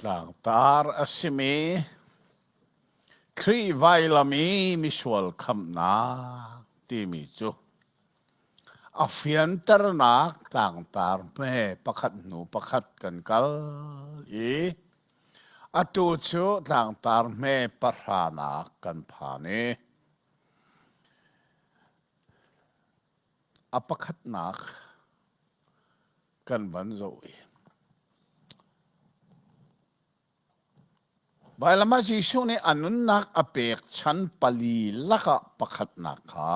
Tlangtar a simi Khrih vailam i misual khamhnak timi cu a fianternak tlangtar hme pakhat hnu pakhat kan kal i atu cu tlangtar hme pahranak kan phan i a pakhatnak kan van zoh i Vailam ah Jesuh nih a nunnak a pek chan pali lakah pakhatnak kha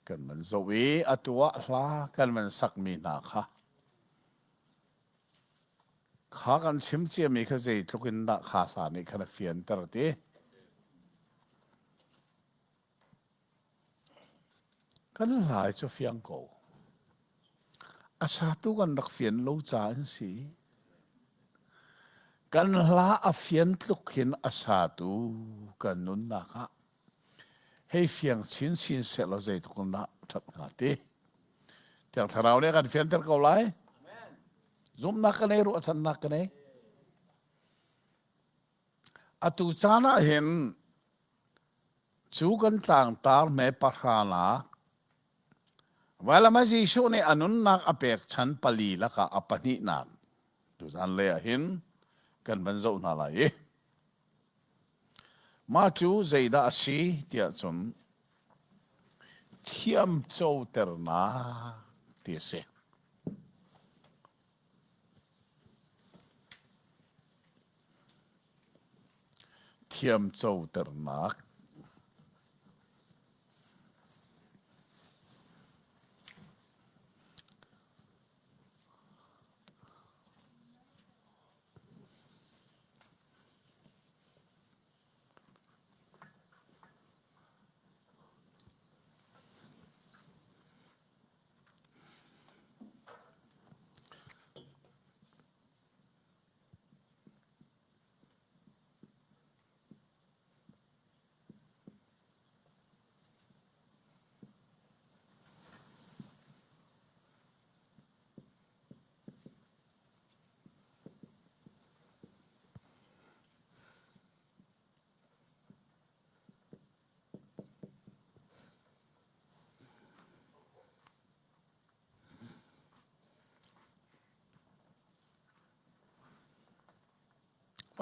kan van zoh i atu ah hla kan van sakmi hna kha kha kan chim ciami kha zeitluk in dah kha hla nih khan a fianter ti. Kan hlai cu fiang ko. A satu kan rak fian lo ca an si. Kan hla a fian tluk hin a satu kan nunnak ah hei fiang chinchin sehlaw zeitluk in dah ṭhat hnga ti. Thiang Thlarau nih a kan fianter ko lai. Zumhnak ka nei, ruahchannak ka nei. Atu caan ah hin Cu kan tlangtar hme pahranak vailam ah Jesuh nih a nunnak a pek chan pali lakah a pahnihnak tuzan lei ah hin kan van zoh hna lai i mah cu zeidah a si tiah cun thiamcoternak ti a si. Thiamcoternak.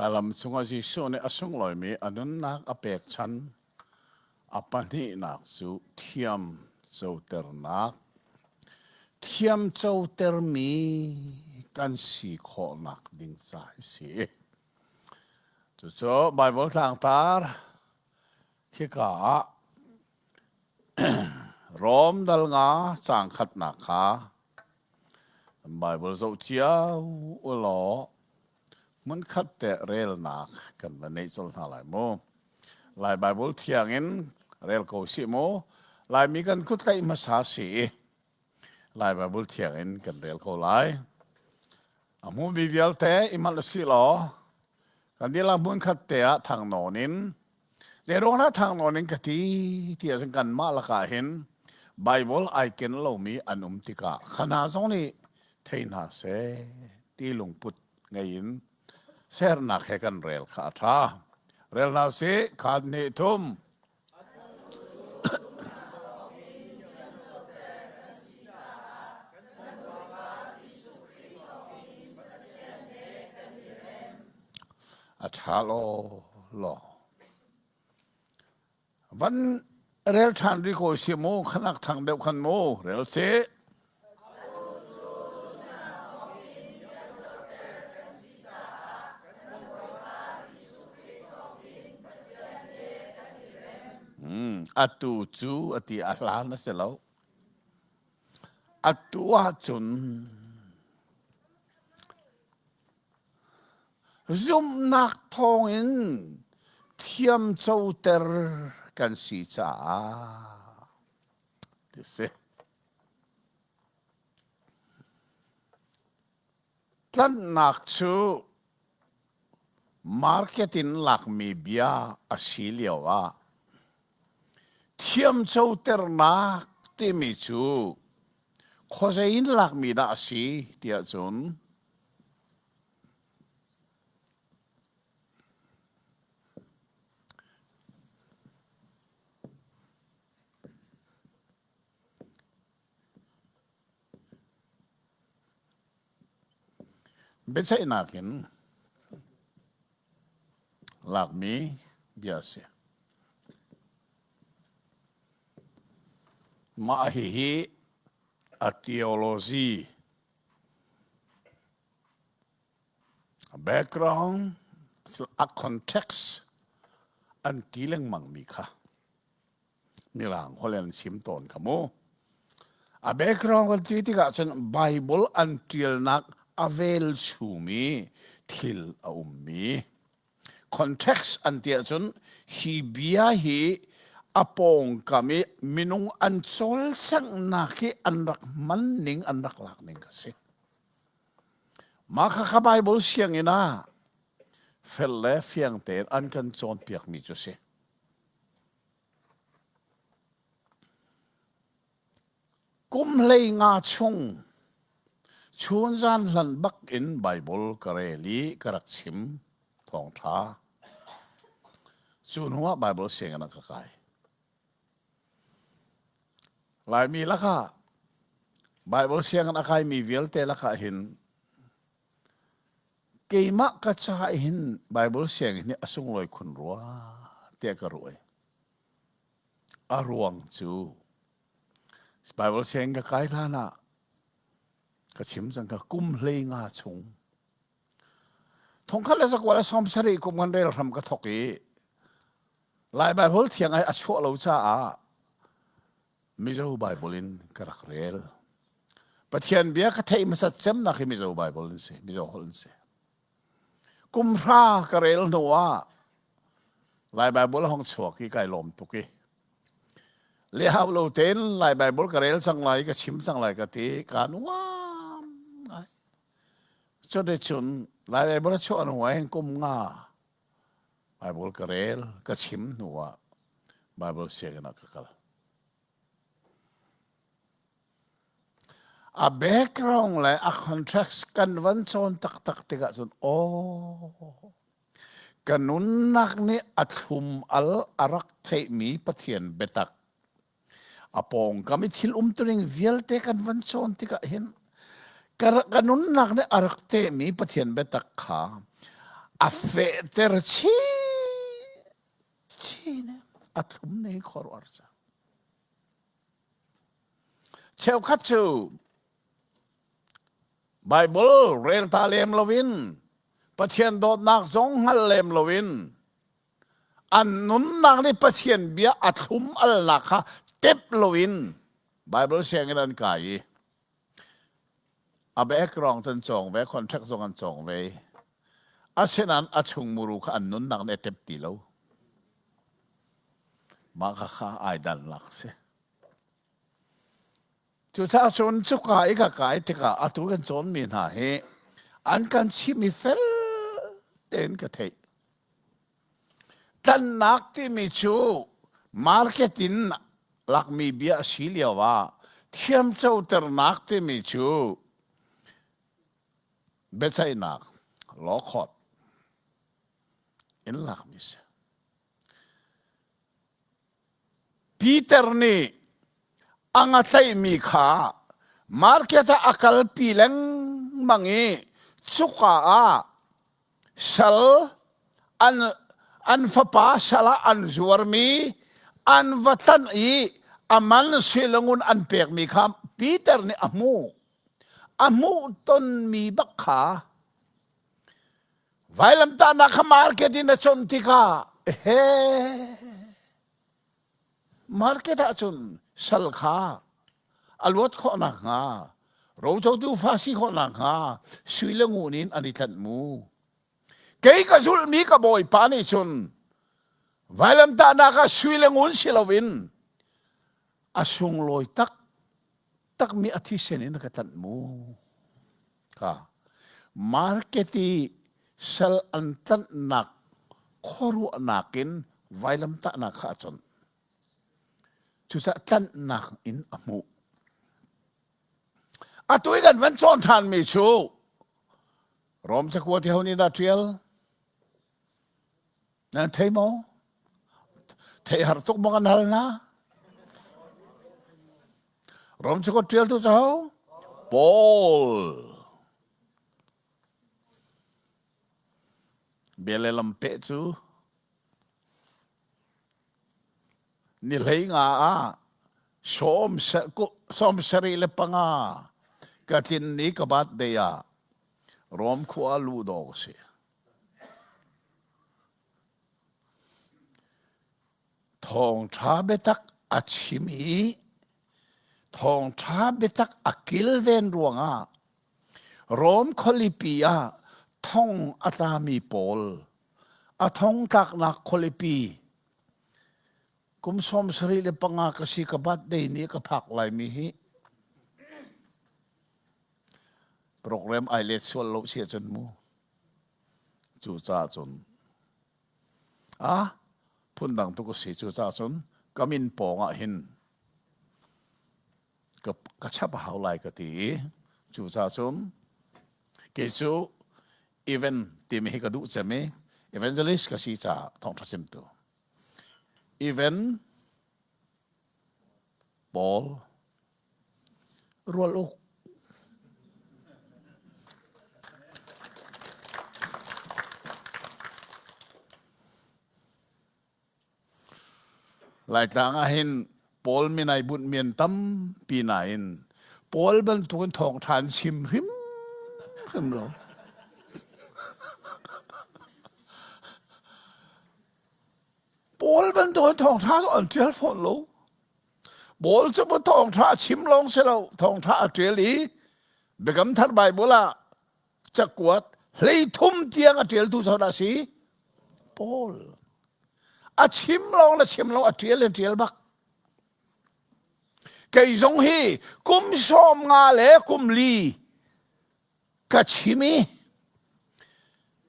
Lam chungah Jesuh nih a sunglawimi a nunnak a pekchan. A pahnihnak cu thiam coternak. Thiam cotermi kan si khawhnak ding ca hi si. Cucu Baibal tlangtar khika ah Rom dal nga caang khatnak kha Baibal zoh cio u law hmunkhat te relnak kan va neih colh hna lai mu. Lai Baibal thiang in rel ko sih mu. Laimi kan kut tlaih hmasa si i Lai Baibal thiang in kan rel ko lai. A hmumi vialte i manh si law kan dihlak hmunkhat te ah thang nawn in Zeiruang dah thang nawn in ka ti ti ahcun kanmah lakah hin Baibal ai ken lomi an um tikah kha hna zong nih thei hna seh ti lungput ngei in sernak he kan rel kha a ṭha. Rel hna usih, khat hnih thum. A ṭha law law. Van rel ṭhan rih ko si mu, khanak thang deuh khan mu, rel si. Atu cu a ti a hlan a si lo. Atu ahcun Zumhnak thawngin thiamcoter kan si caah ti si. Tlanhnak cu market in lakmi bia a si lio ah thiamcoternak timi cu khuazei in lakmi dah a si tiah cun. Biaceihnak in lakmi bia a si. Mah hihi a theology background a context an ti lengmang mi kha Mirang holh in an chim tawn kha mu. A background kan ti tikah cun Bible an ṭialnak a velchumi thil a ummi. Context an ti ahcun hi bia hi a pawngkam i minung an cawlcanghnak hi an rak hman ning an rak lak ning a si. Mah kha kha Bible sianginn ah fel le fiang tein an kan cawnpiakmi cu si. Kum 15 chung chunzan hlan bak in Baibal ka rel i ka rak chim thawngṭha. Cu hnuah Baibal sianginn ah ka kai. Laimi lakah Baibal sianginn a kaimi vialte lakah hin Keimah ka caah hin Baibal sianginn hi a sunglawi khun rua tiah ka ruah. A ruang cu Baibal sianginn ka kai hlan ah ka chim cang ka kum 15 chung thongkhat le zakua le 70 kum kan rel hram ka thok i Lai Baibal thiang ai a chuah lo caah Mizo Bible in ka rak rel. Pathian bia ka theih hmasat cemnak hi Mizo Bible in si, Mizo holh in si. Kum hra ka rel hnu ah Lai Bible a hong chuak i kai lawm tuk i le hau lo tein Lai Bible ka rel cang lai ka chim cang lai ka ti ka nuam ngai. Cun cun Lai Bible a chuah hnu ah hin kum nga Bible ka rel, ka chim hnu ah Bible sianginn ah ka kal. A background le a contracts kan van cawn taktak tikah cun aw ka nunnak nih a thlum al a rak theihmi Pathian biatak A pawngkam i thil umtuning vialte kan van cawn tikah hin ka nunnak nih a rak tehmi Pathian biatak kha a fehter chin chin a thlum ne khuaruahhar cang. Cheukhat cu Bible rel ta lem loin Pathian dawtnak zong hngal lem loin An nunnak nih Pathian bia a thlum alnak kha tep loin Bible sianginn an kai i a background an cawng ve, contract zong an cawng ve. Asinain a chung muru kha an nunnak nih a tep ti lo. Mah kha kha ai dannak si. Cucaah cun cuka i ka kai tikah atu kan cawnmi hna hi an kan chimh i fel tein ka theih. Tlannak timi cu market in lakmi bia a si lio ah thiamcoternak timi cu biaceihnak law court in lakmi si. Peter nih a nga tlaihmi kha market ah a kalpi lengmang i cuka ah sal an an fapa sal ah an zuarmi an va tlanh i a man silangun an pekmi kha Peter nih a hmuh. A hmuh tonmi bak kha Vailamtahnak kha market in a chawnh tikah he market ah cun sal kha a luat khawh nakhnga rocotu fa si khawh nakhnga sui le ngun in an i tlanh mu. Kei ka zulhmi ka bawipa nih cun vailamtahnak ah sui le ngun si loin a sunglawi tak takmi a thisen in a ka tlanh mu. Kha market i sal an tlanhnak khuaruahnak in vailamtahnak kha a conh. Cucaah tlanhnak in a hmuh. Atu i kan van cawn ṭhanmi cu Rom cakuat hi ho nih dah ṭial? Nan thei maw? Theih har tuk maw kan hal hna? Rom cakuat ṭialtu cu ho? Paul. Bia le lam peh cu ni hlei nga ah 75 ka tlin ni ka birthday ah Rom khua lu dawh ka si. Thawngṭha biatak a chim i thawngṭha biatak a kilven ruangah Rom khualipi ah thong a tlami pawl a thongtlaknak khualipi kum 75 ka si ka birthday ni ka phak laimi hi program ai let sual lo si ahcun mu cucaah cun A phundang tuk a si. Cucaah cun ka min pawng ah hin ka, ka chap a hau lai ka ti i cucaah cun kei cu event timi hi ka duh cem i evangelist ka si caah thawngṭha chimtu. Event Paul Rual uk. Laitlang ah hin Paul min ai bunh mian tampi nain Paul bantukin thawngṭha an chim hrimhrim lo. Paul bantukin thawngṭha cu an ṭial fawn lo. Paul cu thawngṭha a chim lawng si lo, thawngṭha a ṭial i Biakam Thar Baibal ah cakuat 33 tiang a ṭialtu zawn a si Paul. A chim lawng le chim lo a ṭial in ṭial bak. Kei zong hi kum 50 le kum li ka chim i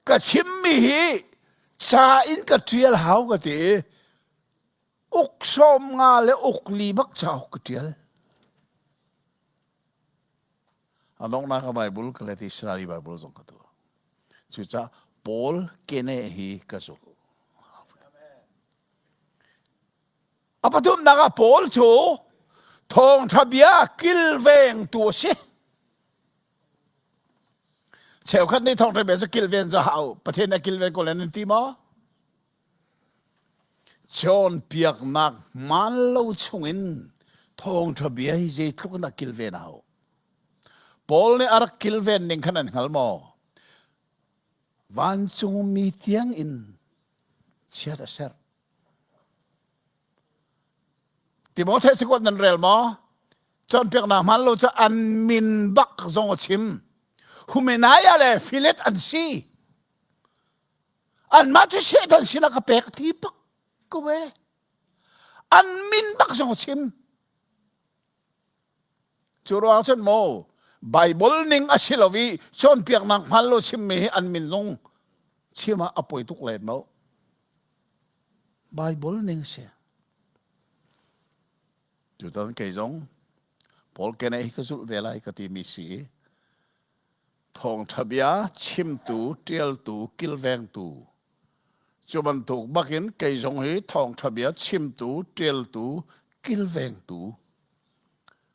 ka chimmi hi ca in ka ṭial hau ka ti i uk 50 le uk li bak cauk ka ṭial. A donghnak a Bible ka let i Israeli Bible zong ka tuah. Cucaah Paul kene hi ka zul. A pathumnak ah Paul cu thawngṭha bia kilvengtu a si. Cheukhat nih thawngṭha bia cu kilven cu hau Pathian a kilven ko len an ti maw? Cawnpiaknak hmaan lo chungin thawngṭha bia hi zeitluk in a kilven a hau. Paul nih a rak kilven ning khan an hngal maw? Vancungmi tiang in chiat a serh. Timothea cakuat nan rel maw? Cawnpiaknak hmaan lo cu an min bak zong a chim. Humenaia le Filet an si. Anmah cu Satan sinah ka pek ti bak ko e. An min bak zong a chim. Cu ruang cun maw Bible ning a si lo i cawnpiaknak hmaan lo chimmi hi an min zong chim ah a poi tuk lem lo. Bible ning si. Tutan kei zong Paul kene hi ka zulh ve lai ka timi si i Thawngṭha bia chimtu, ṭialtu, kilvengtu. Cu bantuk bakin kei zong hi thawngṭha bia chimtu, ṭialtu, kilvengtu.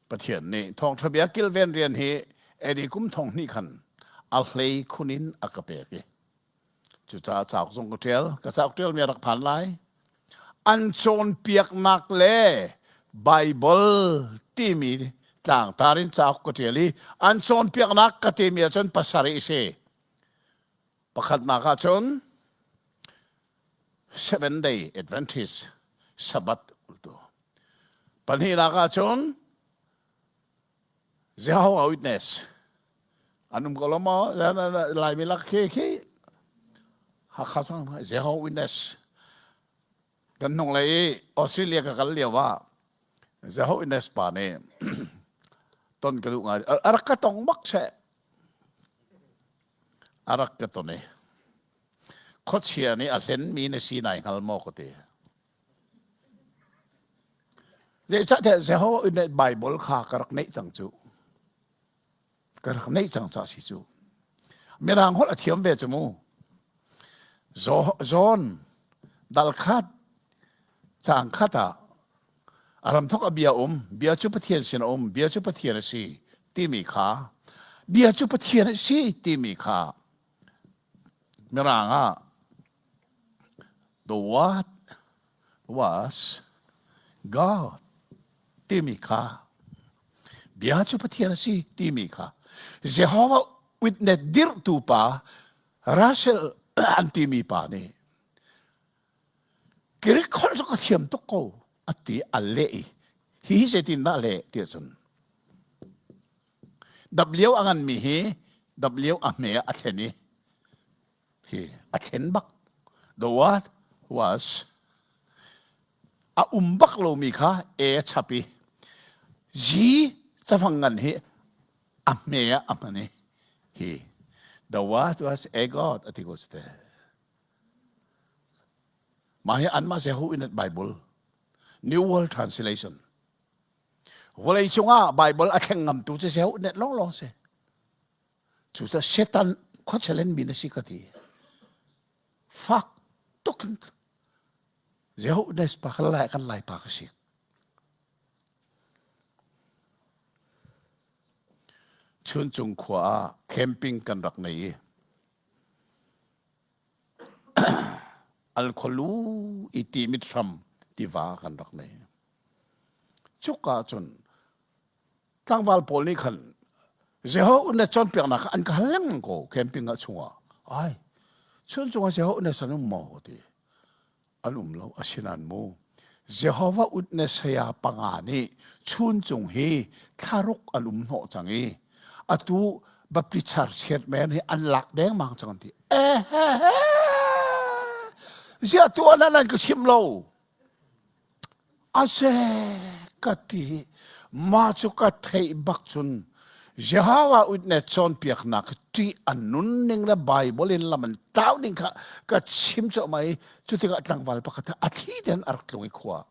Pathian nih thawngṭha bia kilven rian hi AD kum thong hnih khan a hlei khun in a ka pek i Cucaah cauk zong ka ṭial. Ka cauk ṭialmi a rak phan lai. An cawnpiaknak le Baibal timi tlangtar in cauk ka ṭial i an cawnpiaknak ka timi ahcun pasarih a si. Pakhatnak ahcun Seven Day Adventist Sabbath ultu. Pahnihnak ahcun Jehovah Witness an um ko lo maw Laimi lak khi khi Hakha sang Jehovah Witness kan hnung lei i Australia ka kal lio ah Jehovah Witness pa nih ton ka duh ngai a rak ka tong bak seh a rak ka ton i khuachia nih a hlenmi na si nai hngal maw ka ti Zeicahtiah Jehovah nih Baibal kha ka rak neih cang cu. Ka rak neih cang ca si cu. Mirang holh a thiam ve cu mu. John dal khat caang khat ah a ramthok a bia um, bia cu Pathian sin a um, bia cu Pathian a si timi kha bia cu Pathian a si timi kha Mirang ah. The Word was God timi kha bia cu Pathian a si timi kha Jehovah Witness dirhtu pa Russell an timi pa nih Greek holh cu ka thiam tuk ko a ti a leh i hihi zeitindah leh ti ahcun W a nganmi hi W a hme ah a thlen i hi a thlen bak the word was a um bak lomi kha A a chap i G cafang ngan hi a hme ah a hman i hi the word was a God a ti ko si te Mah hi anmah Jehu in Bible New World Translation vawlei cungah Bible a thleng ngamtu cu Jehu net lawnglawng si. Cucaah Satan khuachelen mi na si ka ti. Fak tuk in Jehu nes pa kan lai kan lai pa ka si. Chuncung khua ah camping kan rak nei i Alkhualu i timit hram tiva kan rak nei. Cuka cun tlangval pawl nih khan Jehovah na cawnpiaknak kha an ka hal lengmang ko camping ah chungah. Ai, chun cungah Jehovah na san um maw ti. An um lo asinain mu Jehovah utne saya panga nih chuncung hi thlaruk an um hnawh cang i atu Baptist Church chairman hi an lak dengmang cang an ti. Eh he he ziah tu an an ka chim lo Ase ka ti mah cu ka theih bak cun Jehovah Witness cawnpiaknak ṭih a nunning le Bible in lam an tlau ning kha ka chim cuahmah i cu tikah tlangval pakhat a thli tein a rak tlung i khua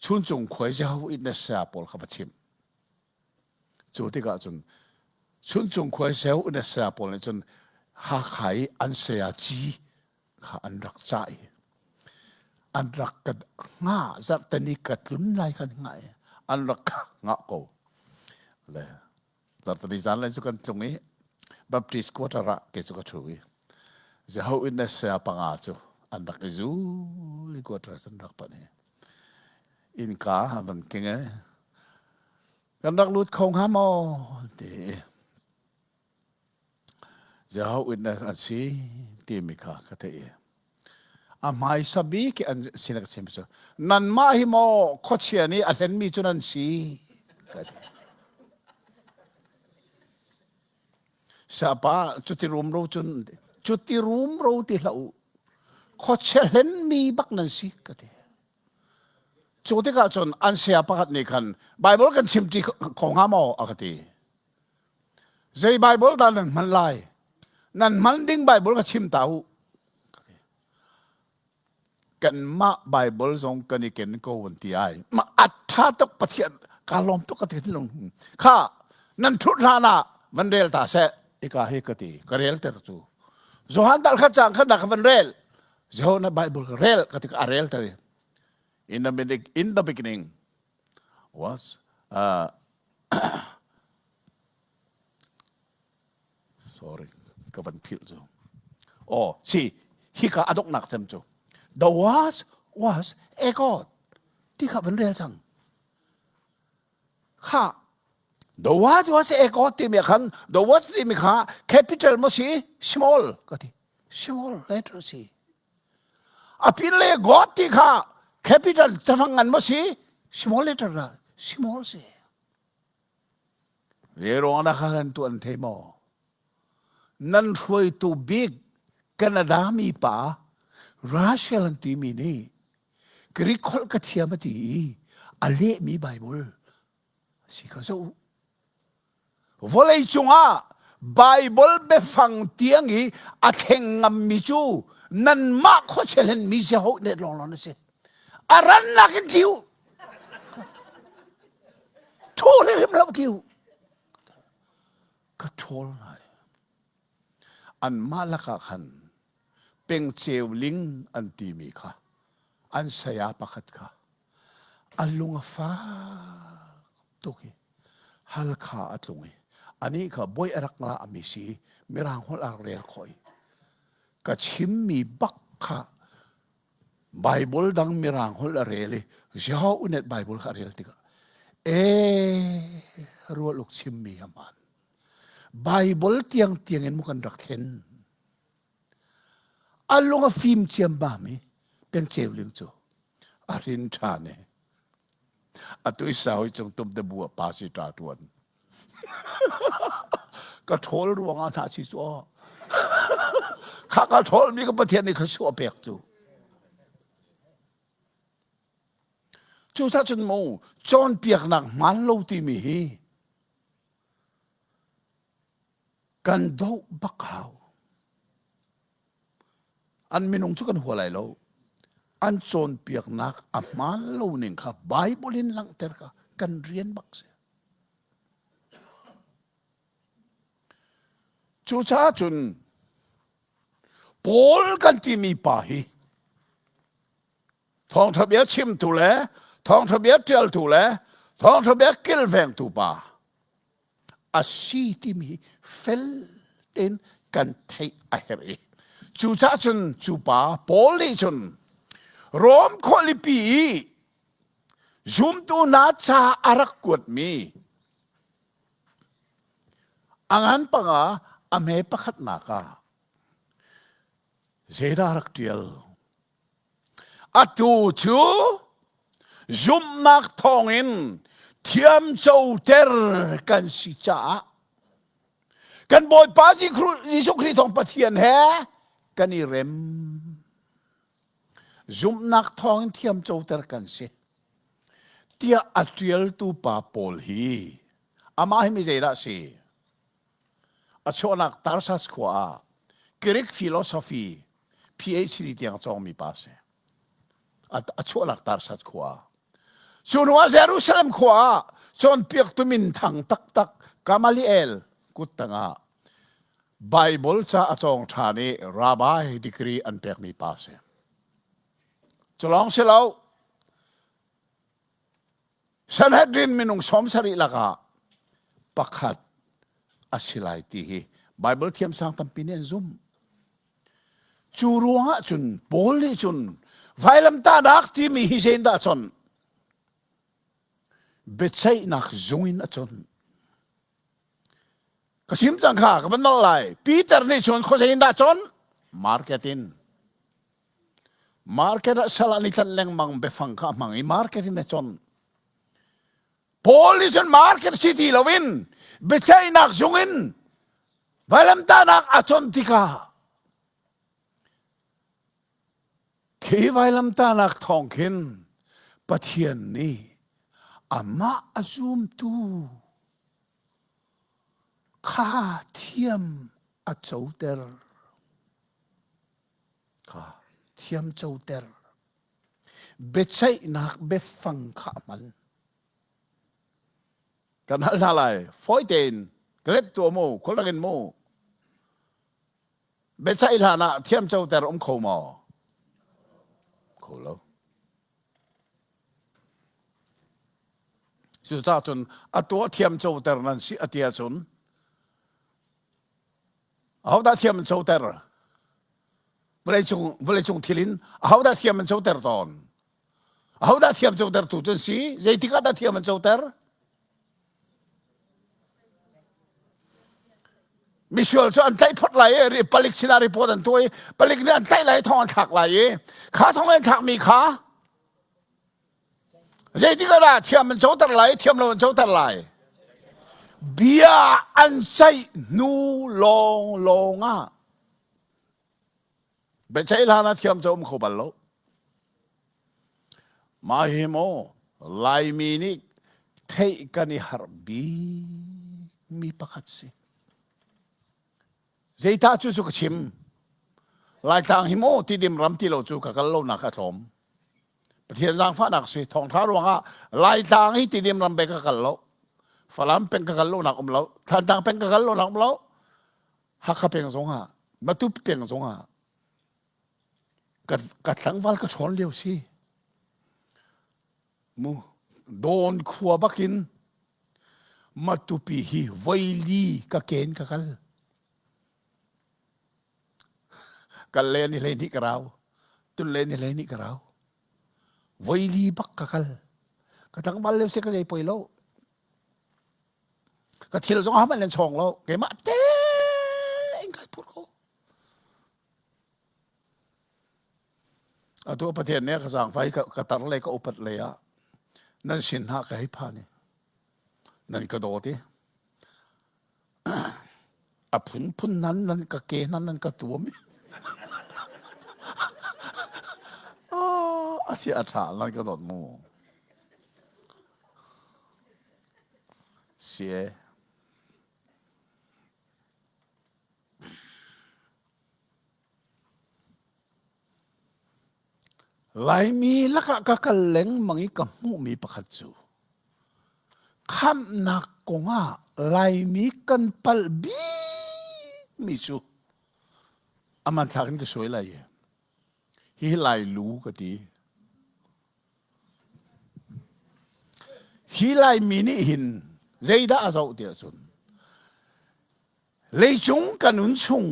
Chuncung khua i Jehovah Witness saya pawl kha va chim. Cu tikah cun Chuncung khua i Jehovah Witness saya pawl nih cun Hakha i an saya ci kha an rak cah i an rak ka hngah zarhteni ka tlun lai kan hngah i an rak ka hngah ko le zarhteni zan lai cu kan tlung i Baptist quarter ah ke cu ka ṭhu i Jehovah Witness saya panga cu an rak i zul i quarter an rak panh i innka an van king i kan rak lut kho hnga maw ti Jehovah Witness an si timi kha ka theih i a hmaisa bik i an sin ka chim cu nanmah hi maw khuachia nih a hlenmi cu nan si ka ti. Sapa cuti rumro cun cuti rumro ti hlah u khuachia hlenmi bak nan si ka ti. Cu tikah cun an saya pakhat nih khan Bible kan chim ti kho hnga maw a ka ti. Zei Bible dah nan hman lai? Nan hman ding Bible ka chim ta u. Kanmah Bible zong kan i ken ko an ti ai. Ma a tha tuk Pathian ka lawm tuk ka ti lung. Kha nan thut hlan ah van rel ta seh. Ika hi ka ti ka rel ter cu. Johan dal kha chang kha da ka van rel. Jehovah Bible ka rel ka ti ka rel ter. In the in the beginning was uh, sorry ka van philh cu oh si hika a donghnak cem cu the was was a god ti kha van rel cang kha the was was a god timi khan the was timi kha capital mo si small ka ti small letter si a pin le god ti kha capital cafang ngan mo si small letter la small si Ve ruang dah kha nan tuan thei maw? Nan hruaitu bik Canada mi pa Russia an timi nih Greek holh ka thiam a ti i a lehmi Bible si kha zoh u. Vawlei cungah Bible biafang tiang i a thleng ngammi cu nanmah khuachia hlenmi Jehovah nih lawnglawng na si. A rannak in tli u. Thu hrim lo tli u. Ka ṭhawl hna. Anmah lakah khan pengceu ling an timi kha an saya pakhat kha a lung a fak tuk i Halkha a tlung i anih kha bawi a rak ngah mi si mirang holh a rak rel khawh i ka chimmi bak kha. Bible dang mirang holh a rel i Jehovah unet Bible kha a rel tikah ee rual uk chimmi a hmaan. Bible tiang tiang in mu kan rak thlen. A lung a fim ciammam i peng ceu ling cu a rin ṭhan i atu i sau i cung tum te bu ah pa si ṭa ṭuan. Ka ṭhawl ruangah hna si cu aw. Kha ka ṭhawl mi ka Pathian nih thluachuah pek cu. Cucaah cun mu cawnpiaknak hmaan lo timi hi kan doh bak hau. An minung cu kan hua lai lo. An cawnpiaknak a hmaan lo ning kha Bible in langhter kha kan rian bak si. Cucaah cun Paul kan timi pa hi thawngṭha bia chimtu le thawngṭha bia ṭialtu le thawngṭha bia kilvengtu pa a si timi fel tein kan theih a herh i cucaah cun cu pa Paul nih cun Rom khualipi i zumtu hna ca a rak kuatmi a ngan panga a hme pakhatnak ah zeidah rak ṭial Atu cu zumhnak thawngin thiamcoter kan si caah kan Bawipa Jesuh Khrih thawng Pathian he kan i rem. Zumhnak thawngin thiamcoter kan si. Tiah a ṭialtu pa Paul hi amah hi mi zeidah a si? A chuahnak Tarsas khua ah Greek philosophy PhD tiang a cawngmi pa a si. A chuahnak Tarsas khua ah. Cu hnu ah Jerusalem khua ah cawnpiaktu minthang taktak Gamaliel kut tangah Bible ca a cawng ṭhan i rabbi degree an pekmi pa a si. Cu lawng si lo, Sanhedrin minung 70 lakah pakhat a si lai ti hi Bible thiamsang tampi nih an zumh. Cu ruangah cun Paul nih cun vailamtahnak timi hi zeidah a chawnh? Biaceihnak zung in a chawnh. Ka sim cang kha ka van nolh lai. Peter nih cun khuazei in dah chawnh? Market in. Market ah sal an i tlanh lengmang biafang kha a hmang i market in a chawnh. Paul nih cun market si ti loin biaceihnak zung in vailamtahnak a chawnh tikah khi vailamtahnak thawng khin Pathian nih amah a zumtu kha thiam a coter. Kha thiam coter. Biaceihnak biafang kha a hman. Kan hal hna lai. Fawi tein ka let tuah mu, khualrang in mu. Biaceih hlan ah thiam coter um kho maw? Kho lo. Cucaah cun a tuah thiam coter nan si a ti ahcun ahodah thiam an coter? Vawleicung vawleicung thil in ahodah thiam an coter tawn? Ahodah thiam cotertu cun si? Zeitik ah dah thiam an coter? Misual cu an tlaih phot lai i palik sinah report an tuah i palik nih an tlaih lai i thong an thlak lai i kha thong an thlakmi kha zeitik ah dah thiam an coter lai thiam lo an coter lai bia an ceih hnu lawng lawng ah biaceih hlan ah thiam cu um kho bal lo mah hi maw Laimi nih theih kan i harh bik mi pakhat si Zeitah cu cu ka chim Laitlang hi maw tidim ram ti lo cu ka kal lonak a tlawm Pathian zaangfahnak si thawngtha ruangah Laitlang hi tidim ram be ka kal lo Falam peng ka kal lonak um lo Thantlang peng ka kal lonak um lo Hakha peng zongah Matupi peng zongah ka ka tlangval ka ṭhawn lio si mu dawn khua bakin Matupi hi voili ka ken ka kal kal le ni hlei hnih ka rau tun le ni hlei hnih ka rau. Voili bak ka kal. Ka tlangval lio si ka zei poi lo. Ka thil zong hmanh nan chawng lo. Keimah tein kai phur ko. Atu Pathian nih ka zaangfai ka tar le ka upat lei ah nan sin hna ka hei phan i nan ka dawt i a phunphun nan nan ka ke nan nan ka tuam i a si a ṭha nan ka dawt mu sie Laimi lakah ka kal lengmang i ka hmuhmi pakhat cu khamhnak kongah Laimi kan palh bikmi cu a hmanthlak in ka suai lai i hihi Lai lu ka ti. Hi Laimi nih hin zeidah a zoh tiah cun leicung ka nun chung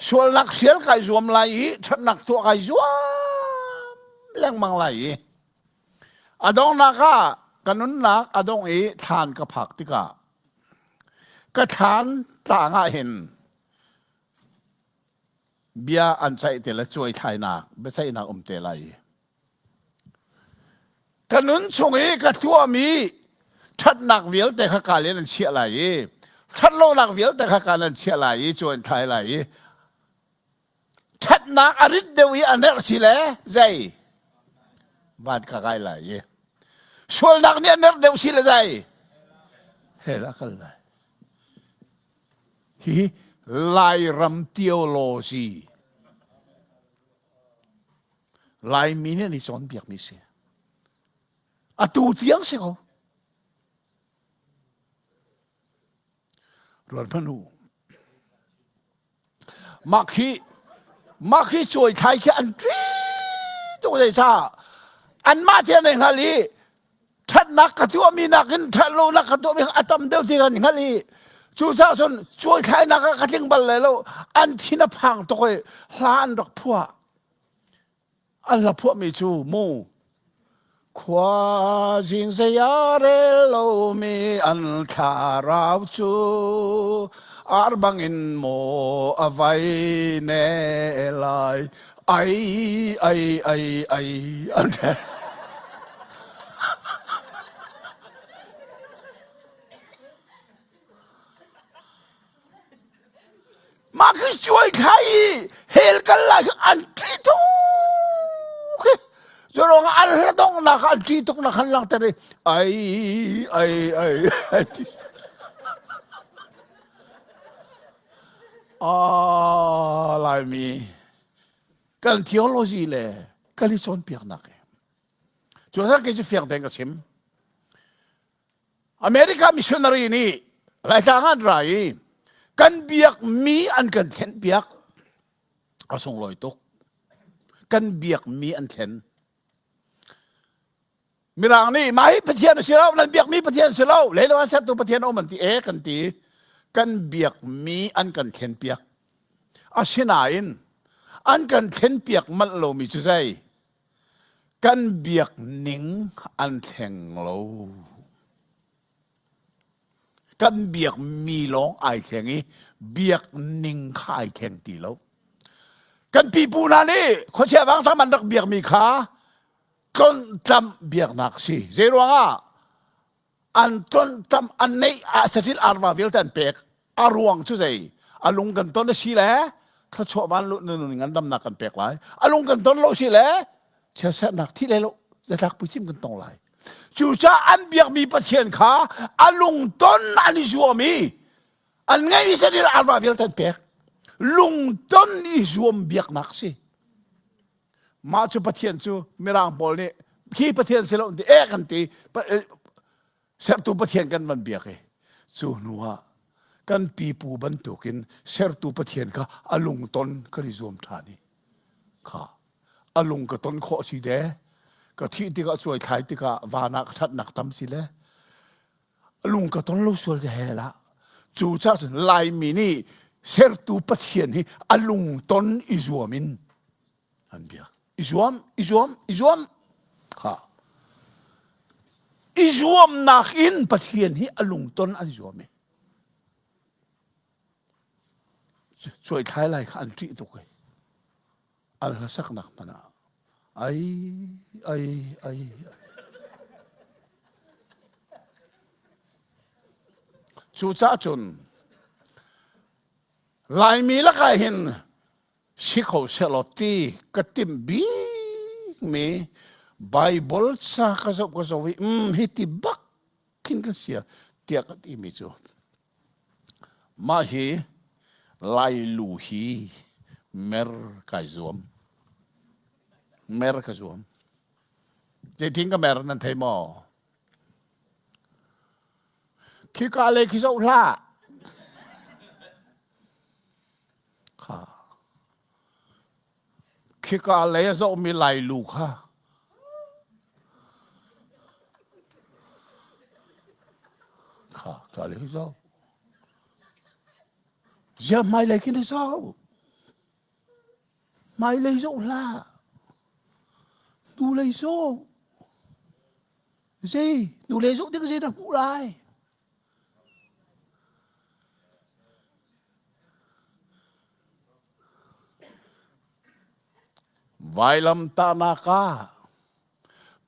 sualnak hrial kai zuam lai i ṭhatnak tuah kai zuam lengmang lai i a donghnak ah ka nunnak a dongh i thlan ka phak tikah ka thlan tlang ah hin bia an ceih te le cuai thlainak biaceihnak um te lai i Ka nun chung i ka tuahmi ṭhatnak vialte kha kaa len an chiah lai i ṭhatlonak vialte kha kaan an chiah lai i cu an thlai lai i ṭhatnak a rit deuh i a merh si le zei van ka kai lai i sualnak nih a merh deuh si le zei hell a kal lai. Hihi Lairam theology Laimi nih an i cawnpiakmi si. Atu tiang si ko. Ruat hmanh u. Mah khi mah khi cuai thlai khi an ṭi tuk zeicah anmah te an i hngal i ṭhatnak ka tuahmi nakin ṭhatlonak ka tuahmi a tam deuh ti kan hngalh i cucaah cun cuai thlainak ah ka tling bal lai lo an thin a phang tuk i hla an rak phuah an hla phuahmi cu mu khua zing zei a rel lomi an thlarau cu ar bangin maw a vai ne lai ai ai ai ai an ti Mah khi cuai thlai i hell kal lai khi an ṭih tuk khi. Cu ruangah an hla donghnak an ṭih tuk nak han langhter i ai ai ai ai ti. Ah, Laimi kan theology le kan i cawnpiaknak hi. Cu kei cu fiang tein ka chim. America missionary nih Laitlang an ra i kan biakmi an kan thlen piak. A sunglawi tuk. Kan biakmi an thlen. Mirang nih mah hi Pathian a si lo, nan biakmi Pathian si lo, leilo an sertu Pathian um an ti e kan ti. Kan biakmi an kan thlen piak. Asinain an kan thlen piak manh lomi cu zei? Kan biak ning an thleng lo. Kan biakmi lawng ai thleng i biak ning kha ai thleng ti lo. Kan pipu hna nih khuachia vangtam an rak biakmi kha tlonhtlamh biaknak si. Zeiruangah an tlonhtlamh an neih ah saṭil arva vialte an pek. A ruang cu zei? A lung kan ton a si le thluachuah van lu nun ngandamnak kan pek lai. A lung kan ton lo si le chiatserhnak thi le lo zatlak puicim kan tong lai. Cucaah an biakmi Pathian kha a lungton an i zuam i an ngeihmi saṭil arva vialte an pek. Lungton i zuam biaknak si. Mah cu Pathian cu Mirang pawl nih khi Pathian si lo ti e kan ti sertu Pathian kan van biak i cu hnu ah kan pipu bantukin sertu Pathian kha a lungton kan i zuam ṭhan i kha a lung ka ton khawh si de ka thih tikah cuai thlai tikah van ah ka ṭhatnak tam si le lung ka ton lo sual te he la cu ca cun Laimi nih sertu Pathian hi a lungton i zuam in. An biak. I zuam, i zuam, i zuam. Kha. I zuamnak in Pathian hi a lungton an zuam i. Cuai thlai lai kha an ṭih tuk i. An hlasaknak hmanh ah ai ai ai Cucaah cun Laimi lakah hin si kho sehlaw ti ka timh bikmi Bible ca ka zoh ka zoh i um hi ti bak khin kan sia tiah ka timi cu Mah hi Lailu hi mer kai zuam. Mer ka zuam. Zeitin ka mer nan thei maw? Khika le khi zoh hlah. Kha. Khika lei a zohmi Lailu kha kha ka lei zoh. Zia hmailei khi na zoh. Hmailei zoh hlah. Hnulei zoh. Zei hnulei zoh tik zei na hmuh lai. Vailamtahnak ah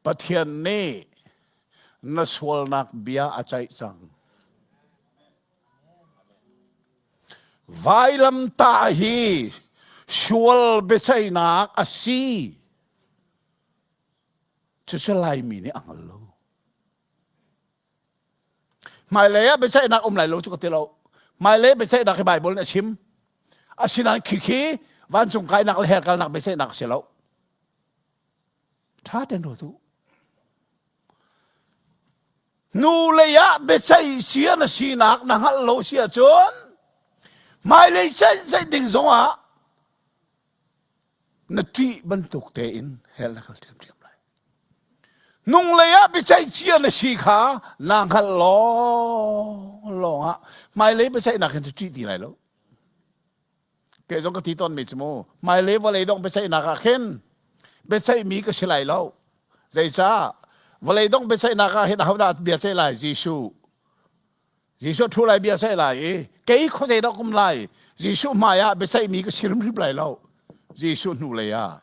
Pathian nih na sualnak bia a ceih cang. Vailamtah hi sual biaceihnak a si. Cucu Laimi nih a hngal lo. Hmailei ah biaceihnak um lai lo cu ka ti lo. Hmailei biaceihnak hi Bible nih a chim. Asinain khikhi vancung kainak le hell kalnak biaceihnak a si lo. Ṭha tein ruat u. Nu lei ah biaceih sia na sinak na hngalh lo si ahcun hmailei ceih ding zongah na ṭih bantuk tein hell na kal ṭhiamṭhiam lai. Nunglei ah biaceih cia na si kha naa hngalh lawng lawng ah hmailei biaceihnak hin cu ṭih ti lai lo. Kei zong ka ti tawnmi cu mu hmailei vawlei dongh biaceihnak ah khin biaceihmi ka si lai lo. Zeicah vawlei dongh biaceihnak ah hin ahodah bia ceih lai? Jesuh. Jesuh ṭhu lai bia ceih lai i kei khuazei dah kum lai? Jesuh hmai ah biaceihmi ka si hrimhrim lai lo. Jesuh hnulei ah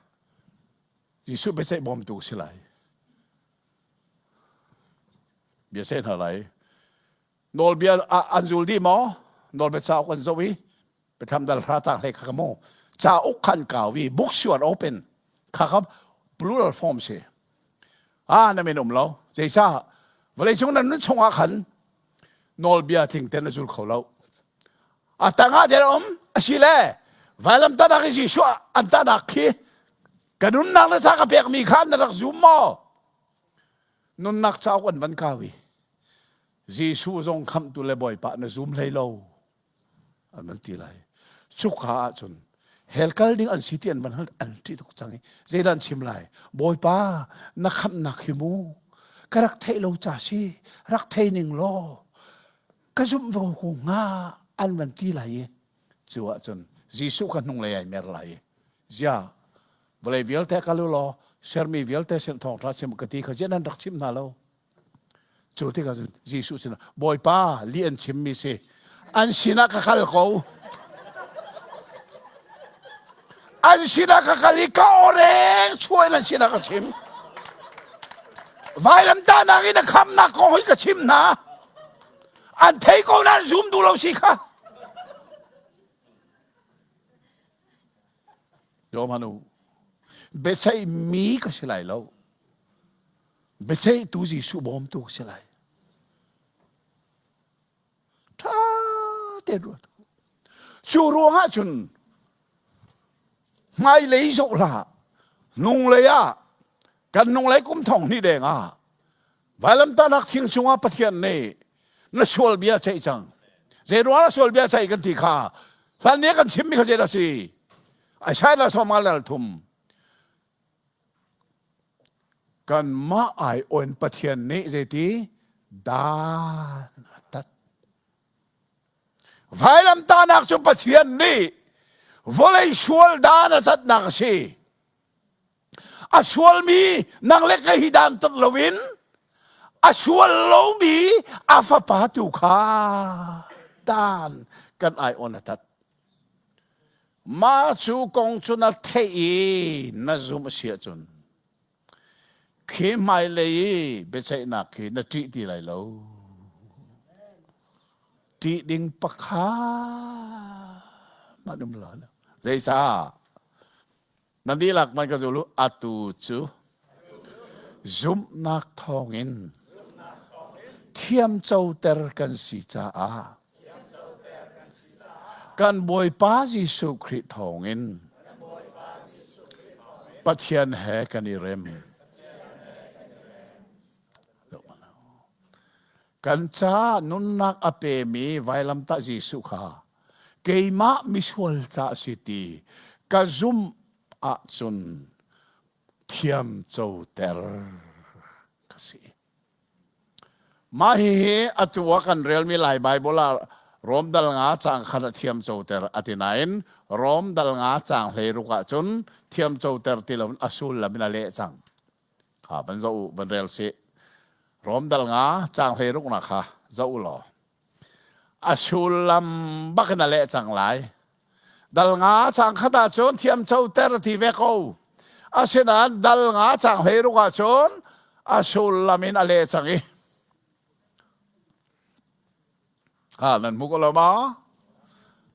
Jesuh biaceih bawmtu si lai. Biaceih hna lai. Nawlbia an zul dih maw? Nawlbia cauk an zoh i Biathlam dal hra tang hlei kha ka mu. Cauk khan kau i books you are open. Kha kha plural form si. Ah na min um lo. Zeicah vawlei cung nan nun chungah khan nawlbia tling ten a zul kho lo. A tangah der um asile vailam tanak i Jesuh an tanak khi Ka nunnak le sa ka pekmi kha na rak zum maw? Nunnak cauk an van kau i Jesuh zong khamhtu le Bawipa na zum hlei lo an van ti lai. Cuka ahcun hell kal ding an si ti an van hal an ṭih tuk cang i zeidah an chim lai? Bawipa na khamhnak hi mu ka rak theih lo ca si rak thei ning law ka zumh ve ko hnga an van ti lai i Cu ahcun Jesuh kha hnunglei ai mer lai i zia vawlei vialte kal u law sermi vialte sin thawngṭha chim ka ti kha ziah nan rak chimh hna lo. Cu tikah cun Jesuh sin Bawipa li an chimmi si an sinah ka kal ko. An sinah ka kal i ka awreng chuah in an sinah ka chim. Vailamtahnak in a khamnak kong hi ka chim hna. An thei ko nain zum duh lo si kha. Yomanu biaceih mi ka si lai lo. Biaceihtu Jesuh bawmtu ka si lai. Ṭha tein ruat. Cu ruangah cun hmailei zoh hlah hnunglei ah kan hnunglei kum thong hnih deng ah Vailamtahnak thing cungah Pathian nih na sual bia ceih cang. Zei ruang ah sual bia ceih kan ti kha hlan ni kan chimmi kha zeidah si? Isaiah sawma lal thum. Kanmah ai oin Pathian nih zeiti dan a tat. Vailamtahnak cu Pathian nih vawlei sual dan a tatnak a si. A sualmi nang le kei hi dan tat loin a sual lomi a fapa tu kha dan kan ai on a tat. Mah cu kong cu na theih i na zum a si ahcun khi hmailei i biaceihnak khi na ṭih ti lai lo. Ṭih ding pakhat hmanh um lo. Zeicah? Nan dihlak man ka zul u. Atu cu zumhnak thawngin thiamcoter kan si caah kan Bawipa Jesuh Khrih thawngin Pathian he kan i rem. Kan ca nunnak a pemi vailamtah Jesuh kha keimah misual ca a si ti ka zumh ahcun thiamcoter ka si. Mah hihi atu ah kan relmi Lai Baibal ah Rom dal nga caang khat a thiamcoter a ti nain Rom dal nga caang 16 ah cun thiamcoter ti loin a sullam in a leh cang. Kha van zoh u, van rel sih. Rom dal nga caang 16 nak kha zoh u law. A sullam bak in a leh cang lai. Dal nga caang khat ah cun thiamcoter a ti ve ko. Asinain dal nga caang 16 ah cun a sullam in a leh cang i Ha nan hmu ko lo ma?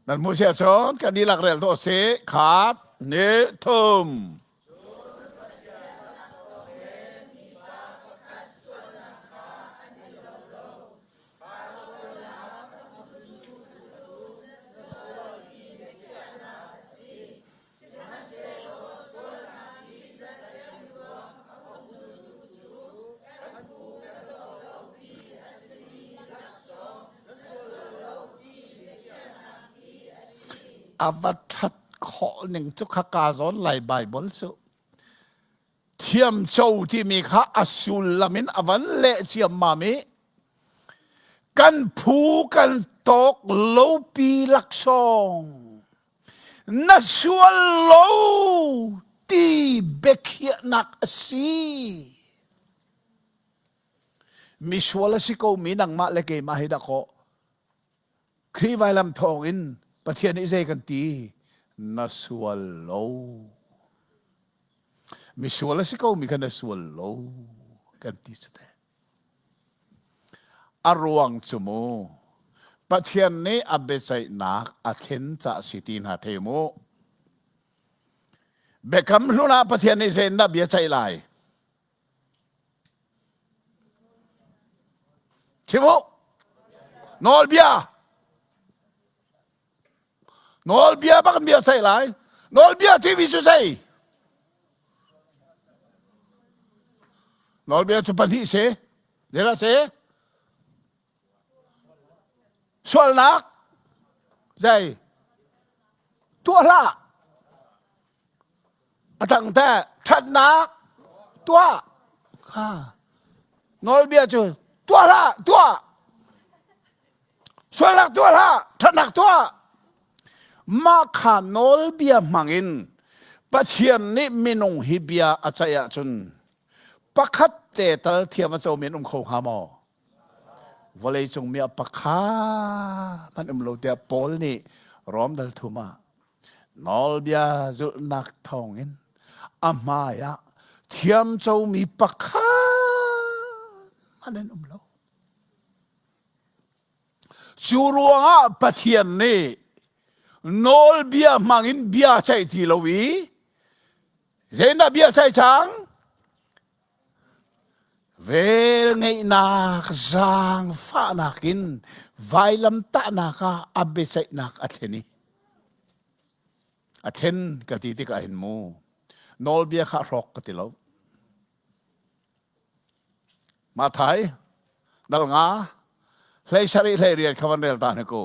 Nan hmu sia cun kan dihlak rel dawh si. Khat, ni, thum. A va ṭhat khawh ning cu kha kaa zawn lai Baibal cu. Thiamco timi kha a sullam in a van leh ciammam i kan phu kan tawk lopi laksawng na sual lo ti biakhiahnak a si. Misual a si ko mi nangmah le keimah hi dakaw Khrih vailam thawngin Pathian nih zei kan ti? Na sual lo. Misual a si ko mi kha na sual lo kan ti cu teh. A ruang cu mu Pathian nih a biaceihnak a thlen ca si ti hna thei mu. Biakam hlun ah Pathian nih zeitindah bia ceih lai? Chim u. Nawlbia. Nawlbia bak in bia ceih lai. Nawlbia timi cu zei? Nawlbia cu pahnih si. Zeidah si? Sualnak zei? Tuah hlah. A tang teh ṭhatnak tuah. Kha. Nawlbia cu tuah hlah, tuah. Sualnak tuah hlah, ṭhatnak tuah. Mah kha nawlbia hmangin Pathian nih minung hi bia a ceih ahcun pakhat te tal thiam a comi an um kho hnga maw? Vawleicung mi ah pakhat hmanh um lo tiah Paul nih Rom dal thum ah nawlbia zulhnak thawngin a hmai ah thiamcomi pakhat hmanh an um lo. Cu ruangah Pathian nih nawlbia hmangin bia ceih ti lo i Zeidah bia ceih cang? Velngeihnak zaangfahnak in vailamtahnak ah a biaceihnak a thlen i a thlen ka ti tikah hin mu nawlbia kha hrawk ka ti lo. Mathai dal nga hlei sarih hlei riat kha van rel ta hna ku.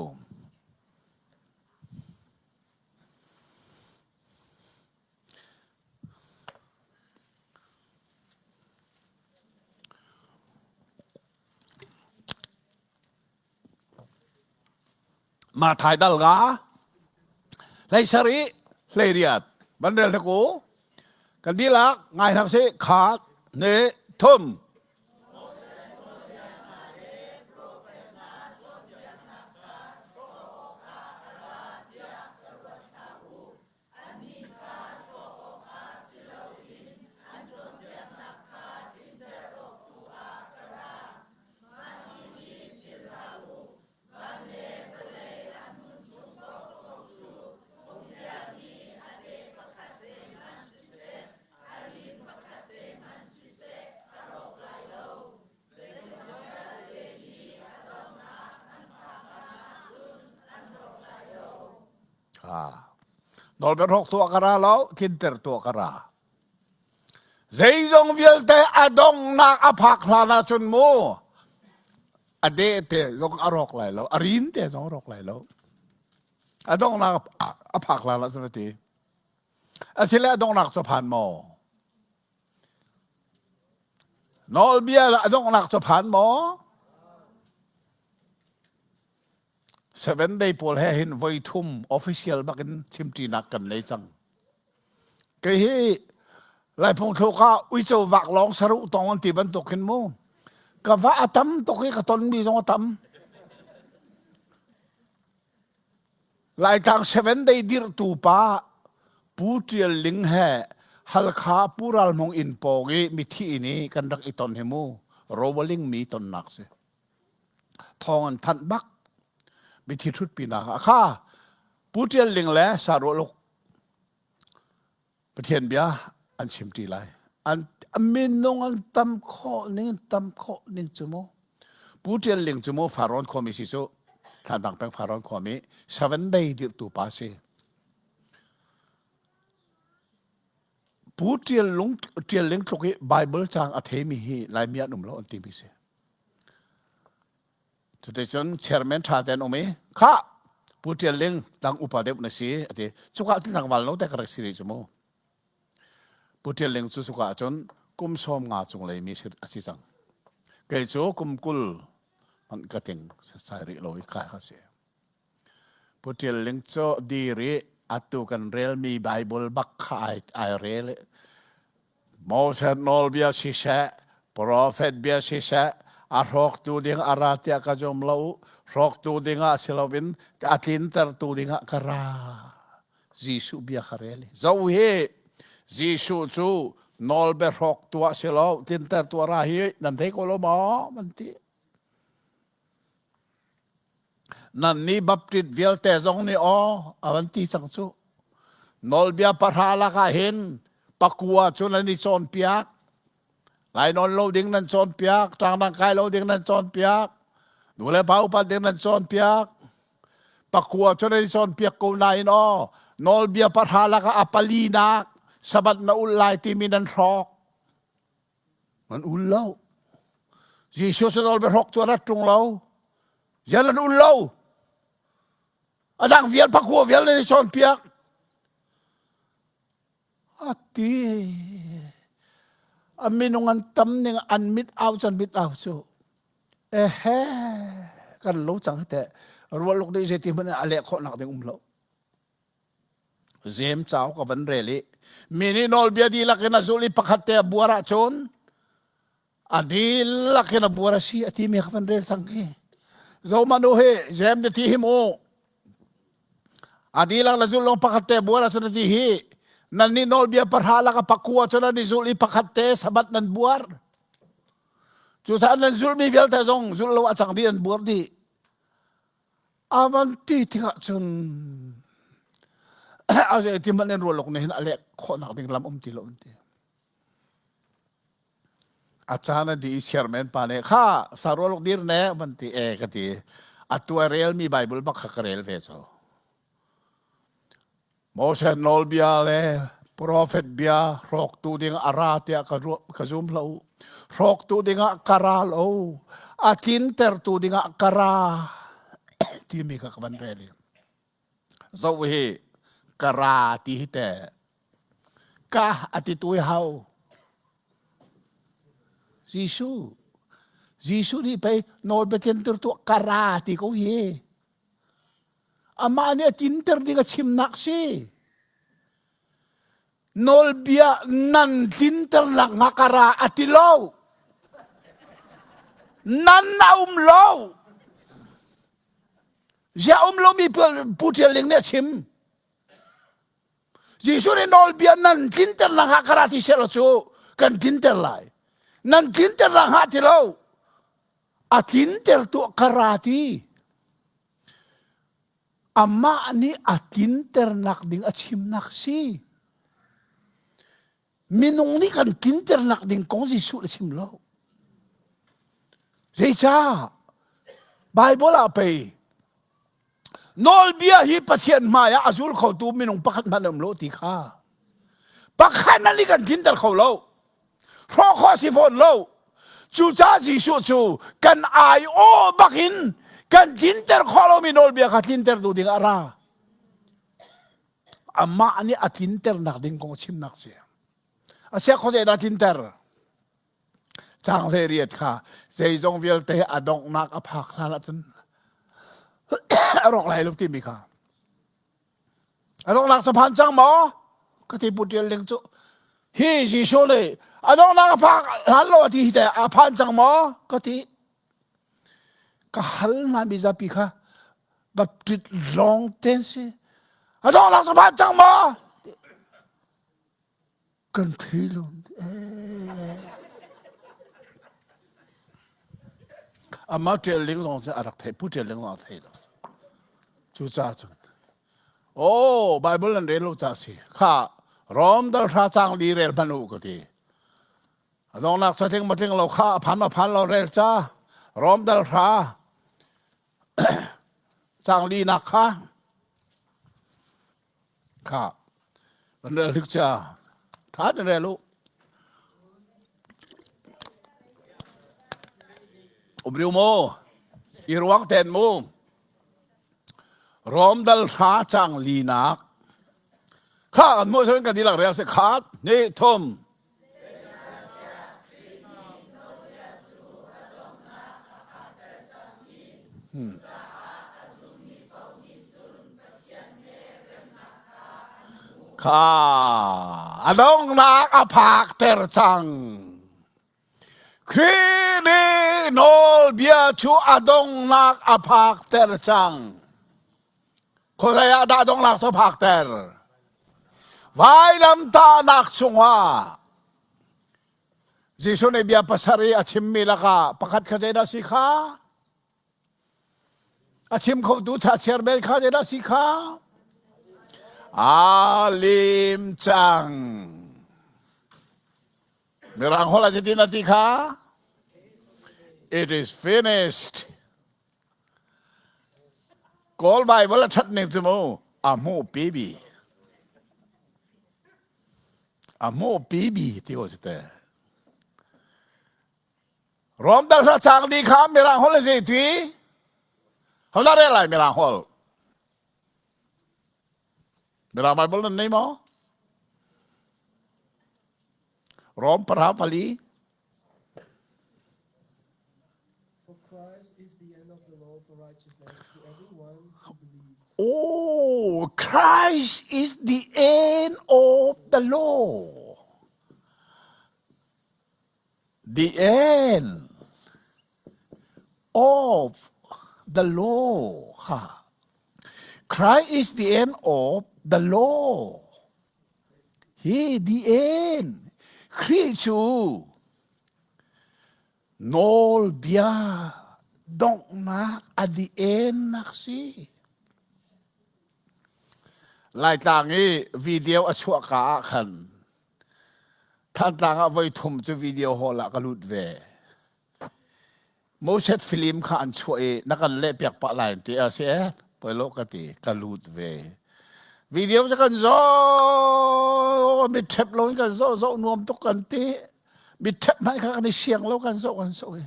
Mah thai dal ga hlei sarih hlei riat van rel hna ku. Kan dihlak ngai hna sih khat ne thum. Annih kha hrawh awkah si loin an cawnpiaknak kha tlinter awk tu ah ka ra. Mah ni hi philh hlah u, van le vawlei a hmun chung paohpaoh cu phungbia hi a deh pakhat te hmanh siseh, a rin pakhat te hmanh siseh a rawk lai lo. Zeizong vialte hi a donghnak an phak hlan ahcun an rawk lai lo. Nawlbia hrawk tuah ka ra lo, tlinter tuah ka ra. Zeizong vialte a donghnak a phak hlan ahcun mu a de te zong a rawk lai lo, a rin te zong a rawk lai lo. A donghnak a phak hlan ahcun a ti. Asile a donghnak cu phan maw? Nawlbia a donghnak cu phan maw? Seven day pawl he hin voi thum official bakin chimṭinak kan nei cang. Kei hi Laiphung thluk ah uico vak lawng saruh tong an ti bantuk hin mu. Ka va a tam tuk i ka tonmi zong a tam. Laitlang seven day dirhtu pa Pu Ṭial Ling he Halkha Pu Ral Hmung inn pawng i mithi inn i kan rak i ton hi mu. Rowaling mi tonnak si. Thawng an thanh bak. Mithi ṭhutpinak ah kha Pu Ṭial Ling le Sarualuk Pathian bia an chimṭi lai. An minung an tam khawh ning tam khawh ning cu mu. Pu Ṭial Ling cu mu Farawn khuami si cu Thantlang peng Farawn khuami seven day dirhtu pa si. Pu Ṭial Lung Ṭial Ling tluk i Bible caang a theimi hi Laimi an um lo an timi si. Cuticun chairman ṭha tein um i khah Pu Ṭial Ling tang upa deuh na si a ti. Cuka ah tlangval no te ka rak si rih cu mu. Pu Ṭial Ling cu cuka ahcun kum 50 cung lei mi a si cang. Kei cu kum 20 hmanh ka tling sai rih lo i ka ka si. Pu Ṭial Ling cu dir i atu kan relmi Bible bak kha ai, ai rel i Moses nawlbia siseh, profet bia siseh, a hrawktu ding a ra tiah ka zum lo, hrawktu dingah si loin a tlintertu dingah ka ra. Jesuh bia kha rel i zo hi Jesuh cu nawlbia hrawktu ah si lo, tlintertu a ra hi nan thei ko lo maw? Man ti. Nannih Baptist vialte zong nih aw a van ti cang cu. Nawlbia pahra lakah hin pakua cu nan i cawnpiak. Lainawn lo ding nan cawnpiak, ṭangdang kai lo ding nan cawnpiak, nu le pa upat ding nan cawnpiak. Pakua cu nan i cawnpiak ko nain aw nawlbia pahra lakah a palinak Sabbath na ulh lai timi nan hrawk. Nan ul lo. Jesuh cu nawl biahrawk tu a rat ṭung lo. Zian nan ul lo. A dang vial pakua vial nan i cawnpiak. A ti. A minung an tam ning an mit au can mit au cu. Ehe kan lo cang te rualuk dei zei ti hmanh a leh khawh nak ding um lo. Zem cauk ka van rel i mi nih nawlbia dihlak in a zulh i pakhat te a buar ahcun a dihlak in a buar a si a timi ka van rel cang hi. Zohmanh u hi Zem na ti hi mu. A dihlak na zulh lawng pakhat te buar ahcun a ti hi. Nan nih nawlbia pahra lak a pakua cun an i zulh i pakhat te sabat nan buar. Cucaah nan zulhmi vialte zong zulh lo a cang dih an buar dih. A van ti tikah cun a zei ti hmanh in rualok nih hin a leh khawhnak ding lam um ti lo an ti. A caan a di i chairman pa nih kha sarualok dir ne van ti e ka ti. Atu a relmi Bible bak kha ka rel ve co. Moses nawlbia le profet bia hrawktu ding a ra tiah ka, ka zum hlah u. Hrawktu dingah ka ra lo, a tlintertu dingah ka ra timi kha ka van rel i. Zoh hi ka ra ti hi te ka a ti tu i hau. Jesuh Jesuh nih pei nawlbia tlinter tu ka ra ti ko hi. Amah nih a tinter ding a chimnak si. Nawlbia nan tlinter nakhnga ka ra a ti lo. Nan a um lo. Ziah um lomi Pu Ṭial Ling nih a chim. Jesuh nih nawlbia nan tlinter nakhnga ka ra ti seh law cu kan tlinter lai. Nan tlinter nakhnga ti lo. A tlinter tuah ka ra ti. Amah nih a tlinternak ding a chimnak si. Minung nih kan tlinternak ding kong Jesuh a chim lo. Zeicah? Bible ah pei nawlbia hi Pathian hmai ah a zul khotu minung pakhat hmanh um lo ti kha. Pakhat hmanh nih kan tlinter kho lo. Hrawh khawh si fawn lo. Cucaah Jesuh cu kan ai-aw bak in kan tlinter khawh lomi nawlbia kha tlinter tu ding ah a ra. Amah nih a tlinternak ding kong chimnak si. A sia khuazei dah tlinter? Caang 18 kha zeizong vialte a donghnak a phak hlan ahcun a rawk lai lo timi kha. A donghnak cu phan cang maw? Ka ti pu ṭial ding cu. Hi Jesuh nih a donghnak a phak hlan lo a ti hi teh a phan cang maw? Ka ti. Ka hal hna mizapi kha baptist lawng te si. A donghnak cu phan cang maw? Kan thei lo. Amah ṭial ding zong cu a rak thei, pu ṭial ding zong a thei lo. Cucaah cun, oh, Bible an rel lo ca si. Kha, Rom dal hra cang li rel hmanh u ka ti. A donghnak ca tling ma tling lo kha a phan ma phan lo rel ca. Rom dal hra cang li nak kha. Kha, kan rel hrik ca. Tha na rel u. Um riu mu. I ruang ten mu. Rom dal hra cang linak. Kha kan mu kan dilak rel se khat ni thum. Hmm. Kha a donghnak a phakter cang. Khrih nih nawlbia cu a donghnak a phakter cang. Khuazei ah dah donghnak cu a phakter? Vailamtahnak chungah Jesuh nih bia pasarih a chimmi lakah pakhat kha zeidah si kha? A chim khotu thachiar bel kha zeidah si kha? Aa lim cang. Mirang holh ah zeitin a ti kha? It is finished. Kawl Bible a ṭhat ning cu mu a hmuh pi bi. A hmuh pi bi ti ko si te. Rom dal hra cang di kha Mirang holh zei ti? Hol dah rel lai Mirang holh? Mirang Bible nan nei maw? Rom pahra pali. For Christ is the end of the law for righteousness to everyone who believes. Oh, Christ is the end of the law. The end of the law. Ha. Christ is the end of the law. Hi the end. Khrih cu nawlbia donghnak a the end nak si. Laitlang i video a chuah ka ah khan Thantlang ah voi thum cu video hall ah ka lut ve. Moses film kha an chuah i na kan leh piak pah lai ti a si eh poi lo ka ti ka lut ve. Video cu kan zoh mit ṭhep lo in kan zoh zoh nuam tuk kan ti. Mit ṭhep hmanh kha kan i siang lo kan zoh kan zoh i.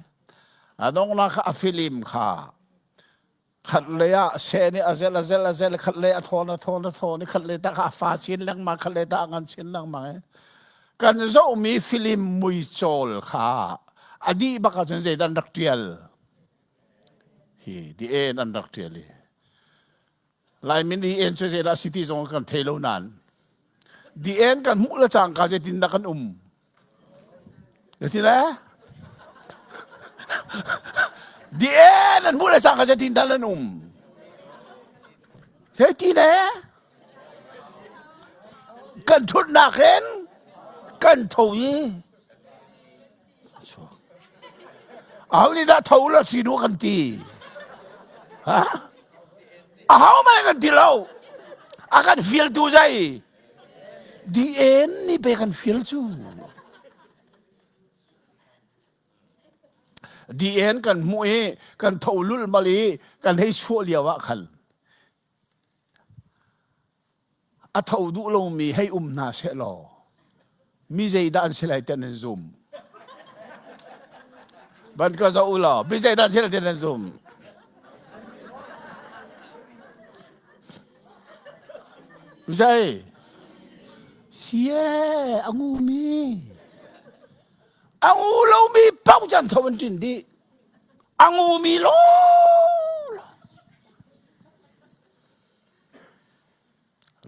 A donghnak kha a film kha khat lei ah seh nih a zel a zel a zel khat lei a thawn a thawn a thawn i khat lei tak a fa chin lengmang khat lei tak a ngan chin lengmang i kan zohmi film muicawl kha a dih bak ahcun zeidah an rak ṭial hi the end an rak ṭial i Laimin hi en cu zeidah si ti zong kan thei lo nain. The end kan hmuh le cangka zeitindah kan um? Zeitin eh? The end an hmuh le cangka zeitindah nan um? Zeitin eh? Kan thutnak in kan tho i Aho nih dah tho la si nu kan ti? Ha? Aho mah kan ti lo. A kan fial tu zai. Di en ni pe kan fial cu. Di en kan hmuh i kan tho lul mal i kan hei suah lio ah khan A tho duh lomi hei um hna sehlaw mi zeidah an si lai ti nan zum. Van ka zoh u law mi zeidah an si lai ti nan zum. Zei? Sie a ngumi. A ngu lomi paoh can tho an ṭin dih. A ngumi law.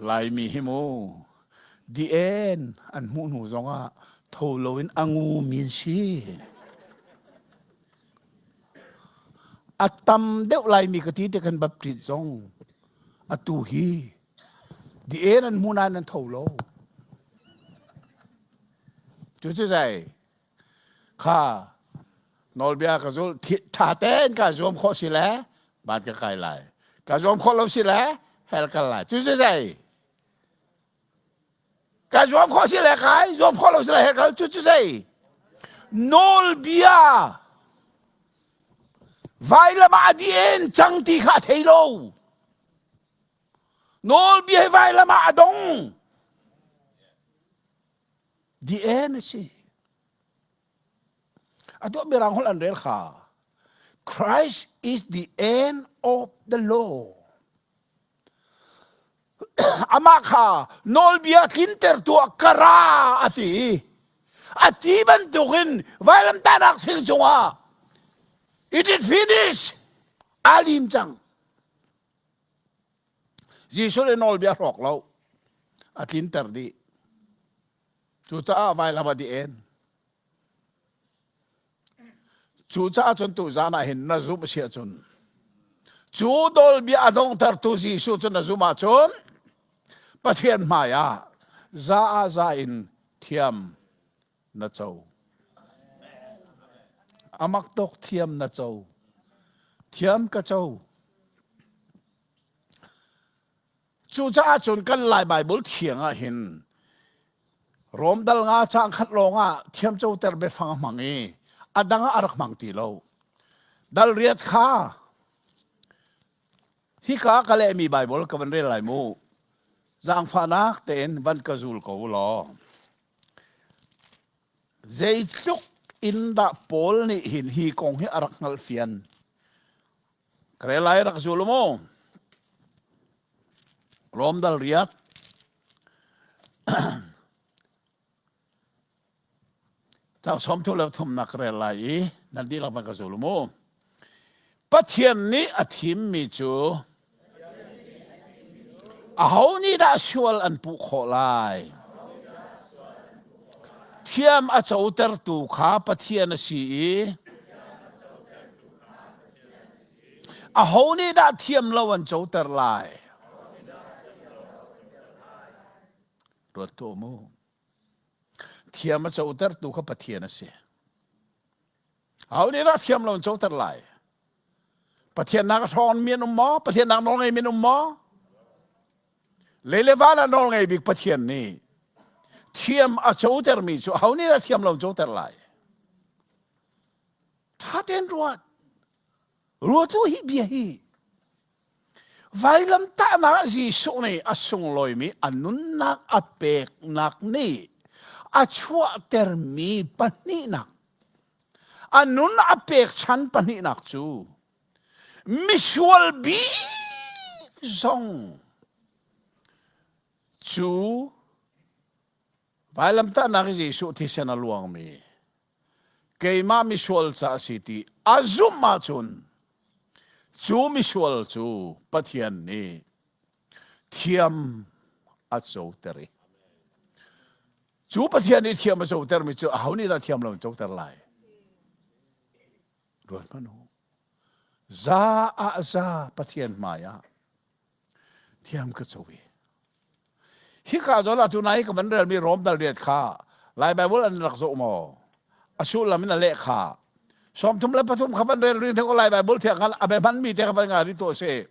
Laimi hi mu the end an hmuh hnu zongah tho loin a ngumi an si. A tam deuh Laimi ka ti te kan baptist zong atu hi the end an hmu nain an tho lo. Cu cu zei kha nawlbia ka zul ṭha tein ka zuam khawh si le van ka kai lai ka zuam khawh lo si le hell kal lai cu cu zei ka zuam khawh si le kai zuam khawh lo si le hell kal cu cu zei nawlbia vailam ah a dien cang ti kha a thei lo nawlbia hi vailam ah a dong The end a si. Atu mirang holh an rel kha. Christ is the end of the law. Amah kha nawlbia tlinter tuah kara a ti. A ti bantukin vailamtahnak thing cungah it is finished. Aa lim cang. Jesuh nih nawlbia hrawk lo a tlinter dih. Cucaah vailam a dih en. Cucaah cun tuzaan ah hin na zumh si ahcun cu nawlbia a donghtertu Jesuh cu na zumh ahcun Pathian hmai ah za ah za in thiam na co. Amak tuk thiam na co. Thiam ka co. Cucaah cun kan Lai Baibal thiang ah hin Rom dal nga caang khat lawng ah thiamcoter biafang a hmang i a dang ah a rak hmang ti lo. Dal riat kha hika ka lehmi Baibal ka van rel lai mu. Zaangfahnak tein van ka zul ko u law. Zeitluk in dah Paul nih hin hi kong hi a rak hngalhfian. Ka rel lai rak zul mu. Rom dal riat. Cang som thu le thumnak ka rel lai i nan dihlak van ka zul mu. Pathian nih a thimmi cu aho nih dah sual an puh khawh lai? Thiam a cotertu kha Pathian a si i aho nih dah thiam lo an coter lai? Ruat tuah mu. Thiam a cotertu kha Pathian a si. Aho nih dah thiam lo in coter lai? Pathian nak a hrawn mi an um maw? Pathian nak nawl ngei mi an um maw? Lei le van ah nawl ngei bik Pathian nih thiam a coter mi cu aho nih dah thiam lo in coter lai? Tha tein ruat. Ruatu hi bia hi vailamtahnak ah Jesuh nih a sunglawimi a nunnak a peknak nih a chuahtermi pahnihnak a nun a pekchan pahnihnak cu misual bik zong cu vailamtahnak i Jesuh thisen a luangmi keimah misual ca a si ti a zumh ahcun cu misual cu Pathian nih thiam a coter i. Cu Pathian nih thiam a cotermi cu aho nih dah thiam lo in coter lai? Ruat hmanh u. Za ah za Pathian hmai ah thiam ka co i. Hika zawn ah tunai ka van relmi Rom dal riat kha Lai Bible an rak zoh maw? A sullam in a leh kha. 33 kha van rel rin ko Lai Bible thiang khan a be hmanmi te kha van ngai ri tuah si.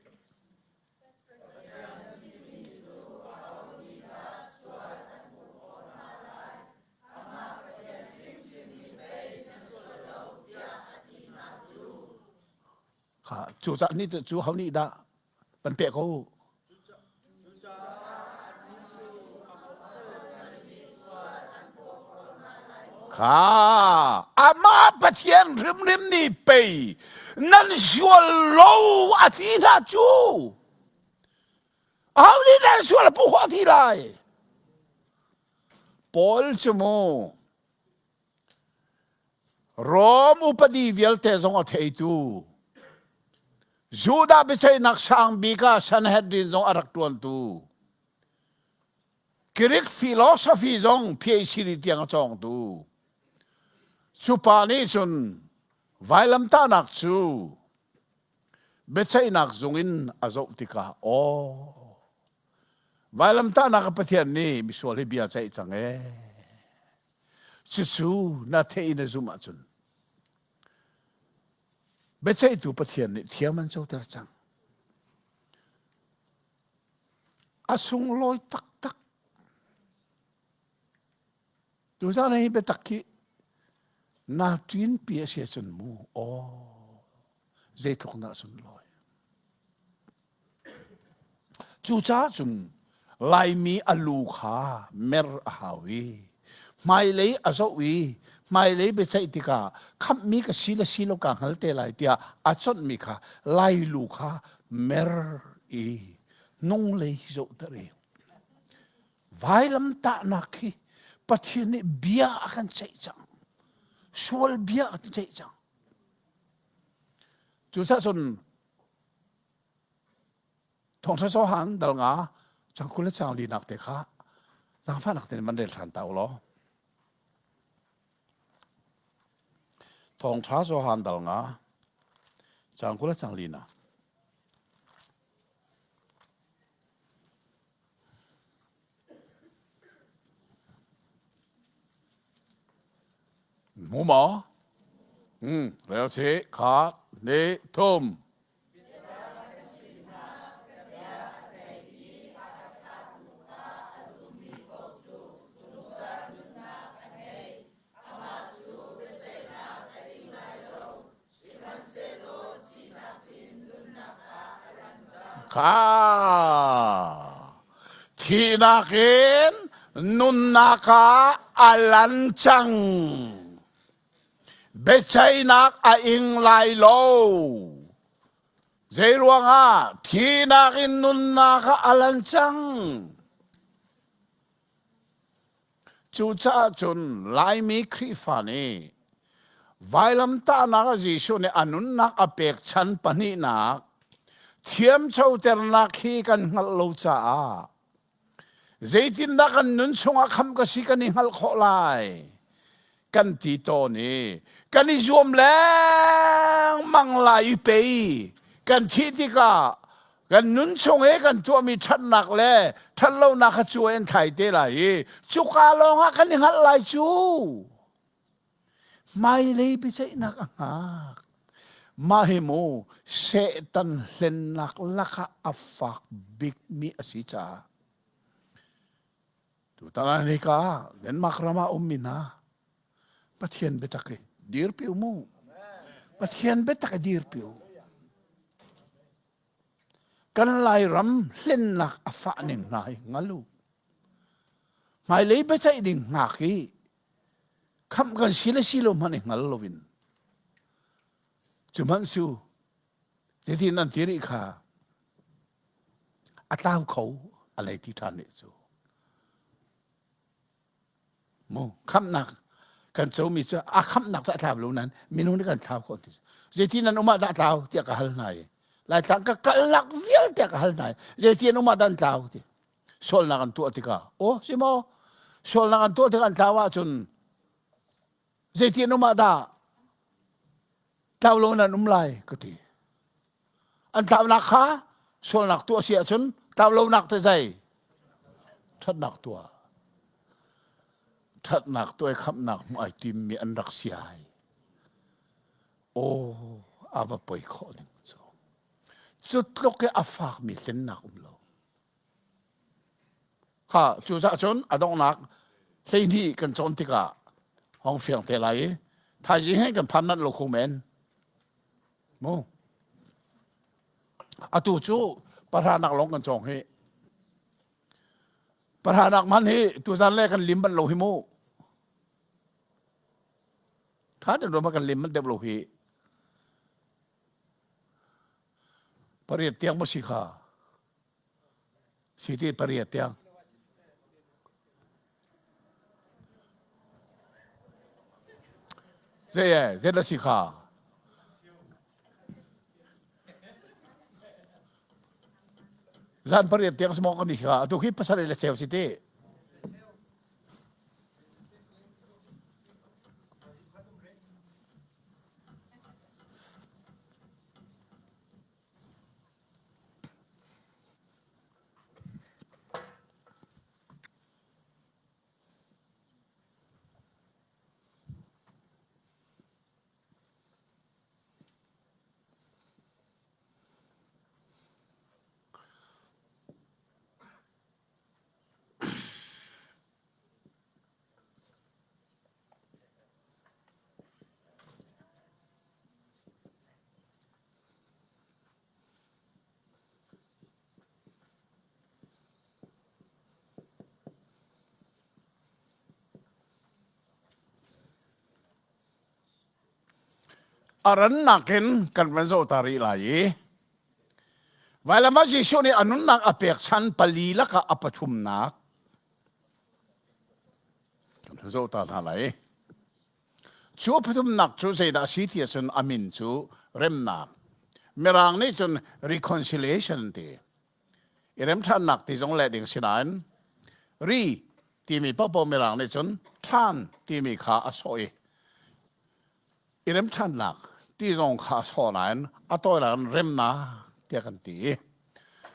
Kha cu cah ni cu ho nih dah pan pek ko? Kha amah Pathian hrimhrim nih pei nan sual lo a ti hna cu. Aho nih nan sual a pu khawh ti lai? Paul cu mu Rom upadi vialte zong a theitu Judah biaceihnak sang bik ah Sanhedrin zong a rak ṭuantu Greek philosophy zong PhD tiang a cawngtu cu pa nih cun vailamtahnak cu biaceihnak zung in a zoh tikah aw vailamtahnak a Pathian nih misual hi bia ceih cang ee cucu na theih in na zumh ahcun biaceihtu Pathian nih thiam an coter cang. A sunglawi taktak. Tuzaan hi biatak hi naa ṭinpi a si ahcun mu aw zeitluk dah sunlawi. Cucaah cun Laimi a lu kha mer a hau i hmailei a zoh i hmailei biaceih tikah khamhmi ka si le si lo kaa hngal te lai tiah a chonhmi kha Lai lu kha mer i hnunglei zohter i vailamtahnak hi Pathian nih bia a kan ceih cang. Sual bia a kan ceih cang. Cucaah cun Thawngṭha Johan dal nga cang 20 le cang linak te kha zaangfahnak tein van rel ṭhan ta u law. Thawngṭha Johan dal nga cang 20 le cang linak. Hmu maw? Hmm, rel si kha ni thum. Kha thihnak in nunnak ah a lan cang. Biaceihnak a ing lai lo. Zeiruangah thihnak in nunnak ah a lan cang. Cucaah cun Laimi Khrihfa nih vailamtahnak ah Jesuh nih a nunnak a pekchan pahnihnak thiamcoternak hi kan hngalh lo caah zeitindah kan nun chungah khamh ka si kan i hngalh khawh lai kan ti tawn i kan i zuam lengmang lai i pei kan thih tikah kan nun chung i kan tuahmi ṭhatnak le ṭhatlonak kha cu an thai te lai i cuka lawngah kan i hngalh lai cu hmailei biaceihnak a hngak mah hi mu Satan hlennak lakah a fak bikmi a si caah tutan ah hika Denmark ram ah ummi hna Pathian biatak i dirpi u mu Pathian biatak i dirpi u Kan Lairam hlennak a fah ning hna hi hngal u. Hmailei biaceih ding hngak hi khamh kan si le si lo hmanh i hngal loin cu hmanh su zeitin an ti rih kha a tlau kho a lei ti ṭhan rih cu. Mu khamhnak kan comi cu a khamhnak cu a tlau lo nain minung nih kan thlau khawh ti zeitin an um ah dah tlau tiah ka hal hna i Laitlang ka kalnak vialte ka hal hna i zeitin an um ah dah an tlau ti sualnak an tuah tikah aw si maw? Sualnak an tuah tik an tlau ahcun zeiti an um ah dah tlau lo in an um lai ka ti. An tlaunak kha sualnak tuah si ahcun tlau lonak te zei? Ṭhatnak tuah. Ṭhatnak tuah i khamhnak hmuh ai timmi an rak si ai. Aw, a va poi khawh ning cu. Cu tluk i a fakmi hlennak um lo. Kha cucaah cun a donghnak 12 kan cawn tikah hong fiang te lai i thaizing he kan phan nanh lo kho men. Mu. Atu cu pahranak lawng kan cawng hi. Pahranak man hi tuzan le kan lim ban lo hi mu. Tha ten ruam kan lim man deuh lo hi. Pariat tiang maw si kha? Si ti pariat tiang. Zei e, zei na si kha? Zan pariat tiang smaw kan i kha. Atu khi pasarih le cheu si ti. A rannak in kan van zoh ta rih lai i vailam ah Jesuh nih a nunnak a pekchan pali lakah a pathumnak kan zoh ta hna lai. Cu a pathumnak cu zeidah a si ti ahcun a min cu remnak. Mirang nih cun reconciliation ti. I remṭhannak ti zong leh ding si nain ri timi paohpaoh Mirang nih cun ṭhan timi kha a sawh i i remṭhannak ti zong kha a sawh nain a tawinak in remnak tiah kan ti.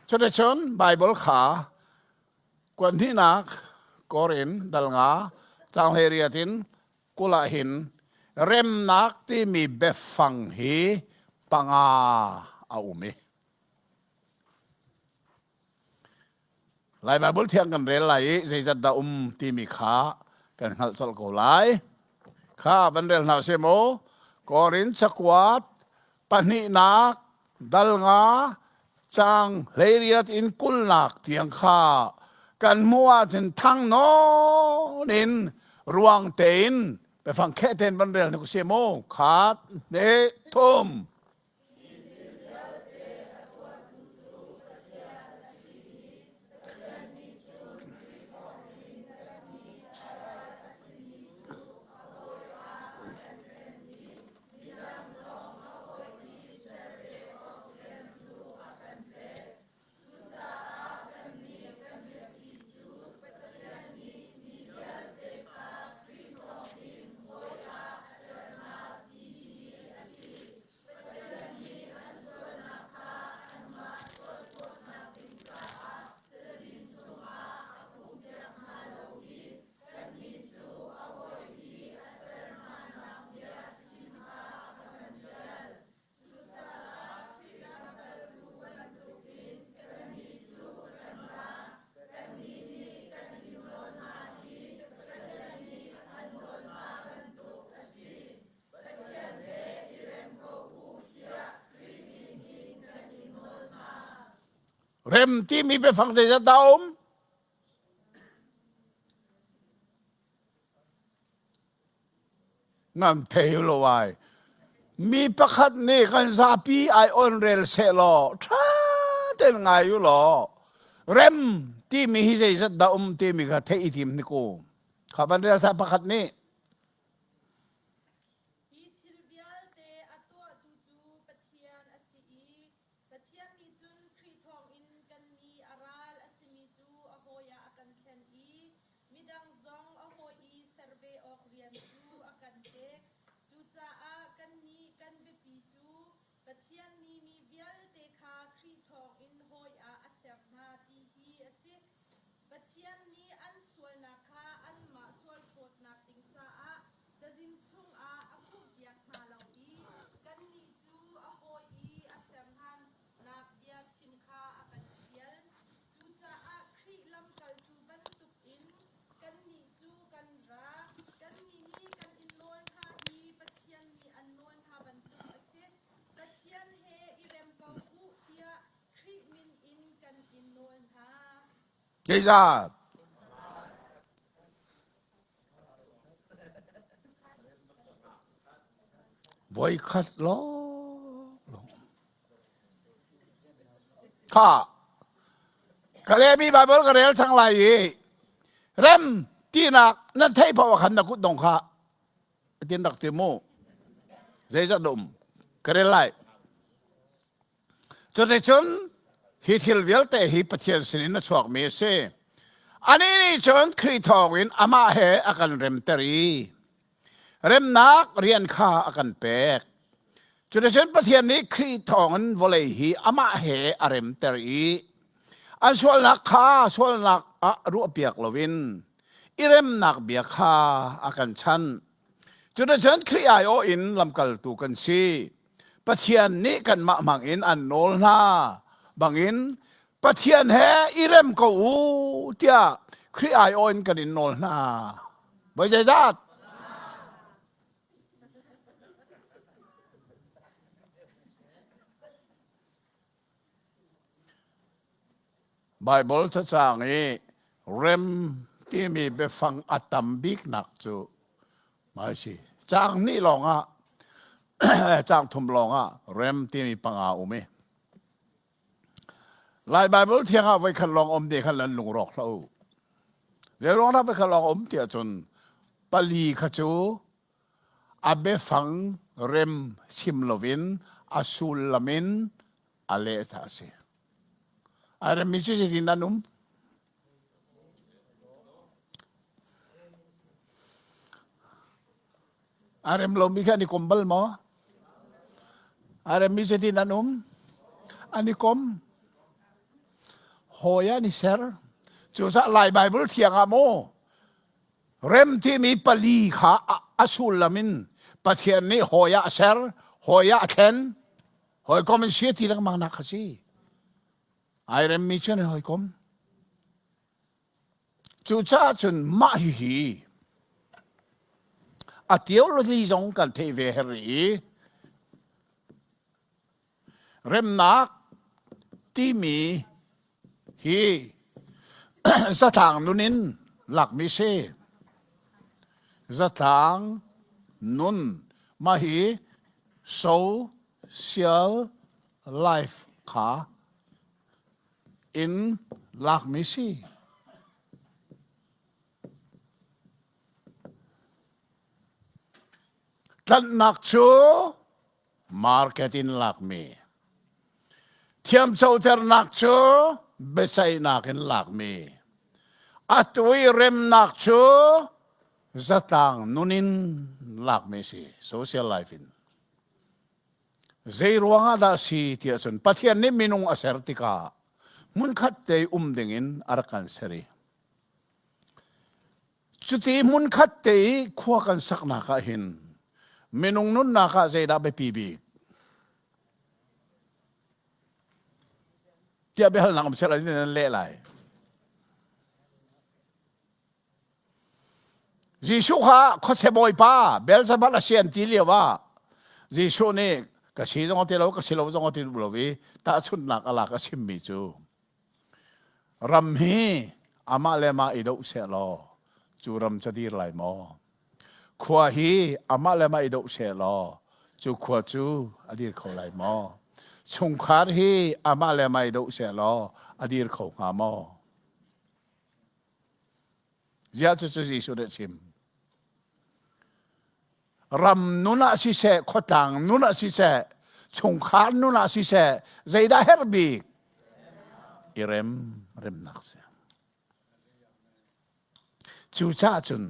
Cuticun Baibal kha kuat hnihnak Korin dal nga caang 18 in 20 ah hin remnak timi biafang hi panga a um i Lai Baibal thiang kan rel lai i zeizat dah um timi kha kan hngalh colh ko lai. Kha van rel hna seh mu. Korin cakuat pahnihnak dal nga caang 18 in 20nak tiang kha kan hmuh ahcun thang nawn in ruang tein biafang kheh tein van rel hna seh mu. Khat, hnih, thum. Rem timi biafang zeizat dah um? Nan thei lo ai. Mi pakhat nih kan zapi ai on rel seh law ṭha tein ngai u law rem timi hi zeizat dah um timi kha theih i tim hnik u. Kha van rel sa pakhat nih. Hi thil vialte a tuahtu cu Pathian a si i Pathian nih cun Khrih thawngin kannih a ral a simi cu a hawi ah a kan thlen i midang zong. Pathian nih mi vialte kha Khrih thawngin hawi ah a ser hna ti hi a si. Pathian nih an sualnak kha anmah sualphawtnak ding caah cazin chungah a khuhpiak hna lo i kannih cu a hawi i a ser hnanak bia chim kha a kan fial. Cucaah Khrih lamkaltu bantukin kannih cu kan ra. Kannih nih kan in nawl hna hi Pathian nih an nawl hna bantuk a si. Pathian he i rem ko u tiah Khrih min in kan in nawl hna. Zeizat? Voikhat lawng. Kha ka lehmi Bible ka rel cang lai i rem tinak nan theih paoh ah khan na kut dong kha tin rak ti mu zeizat um ka rel lai Cuticun hi thil vialte hi Pathian sinin a chuakmi a si. Anih nih cun Khrih thawngin amah he a kan remter i remnak rian kha a kan pek. Cuticun Pathian nih Khrih thawngin vawlei hi amah he a remter i an sualnak kha sualnak ah ruahpiak loin i remnak bia kha a kan chanh. Cuticun Khrih aiawh in lamkaltu kan si. Pathian nih kanmah hmang in an nawl hna bangin Pathian he i rem ko u tiah Khrih aiawh in kan in nawl hna. Voi zeizat? Baibal cacang i rem timi biafang a tam biknak cu mah si. Caang hnih lawngah caang thum lawngah rem timi panga um i Lai Baibal thiang ah voikhat lawng um te khan lan lungrawk hlah u. Zei ruang dah voikhat lawng um tiah cun pali kha cu a biafang rem chim loin a sullam in a leh ca a si. A remmi cu zeitin an um? A rem lomi kha an i kom bal maw? A remmi zeitin an um? An i kom. Hawi an i ser. Cucaah Lai Baibal thiang ah maw Rem timi pali kha a sullam in Pathian nih hawi ah a ser, hawi ah a thlen, hawikom in si ti lengmang nak kha si. Ai remmi cu an hawikom. Cucaah cun mah hihi a theology zong kan theih ve her i Remnak timi hi zatlang nun in lakmi si. Zatlang nun mah hi social life kha in lakmi si. Tlanhnak cu market in lakmi thiamcoternak cu biaceihnak in lakmi atu i remnak cu zatlang nun in lakmi si social life in zei ruangah dah si tiah cun Pathian nih minung a ser tikah hmunkhat te um dingin a rak kan ser i Cuti hmunkhat te i khua kan saknak ah hin minung nunnak ah zeidah biapi bik? Tiah biahalnak um seh nan leh lai. Jesuh kha khuachia bawipa Beelzebul a si an ti lio ah Jesuh nih ka si zong a ti lo ka si lo zong a ti duh lo i tahchunhnak a lak a chimmi cu Ram hi amah le amah i doh seh law cu ram cu dir lai maw? Khua hi amah le amah i doh seh law cu khua cu a dir kho lai maw? Chungkhar hi amah le amah i doh seh law a dir kho hnga maw? Ziah cucu Jesuh nih a chim. Ram nun ah siseh, khuatlang nun ah siseh, chungkhar nun ah siseh, zeidah herh bik? I rem, remnak si. Cucaah cun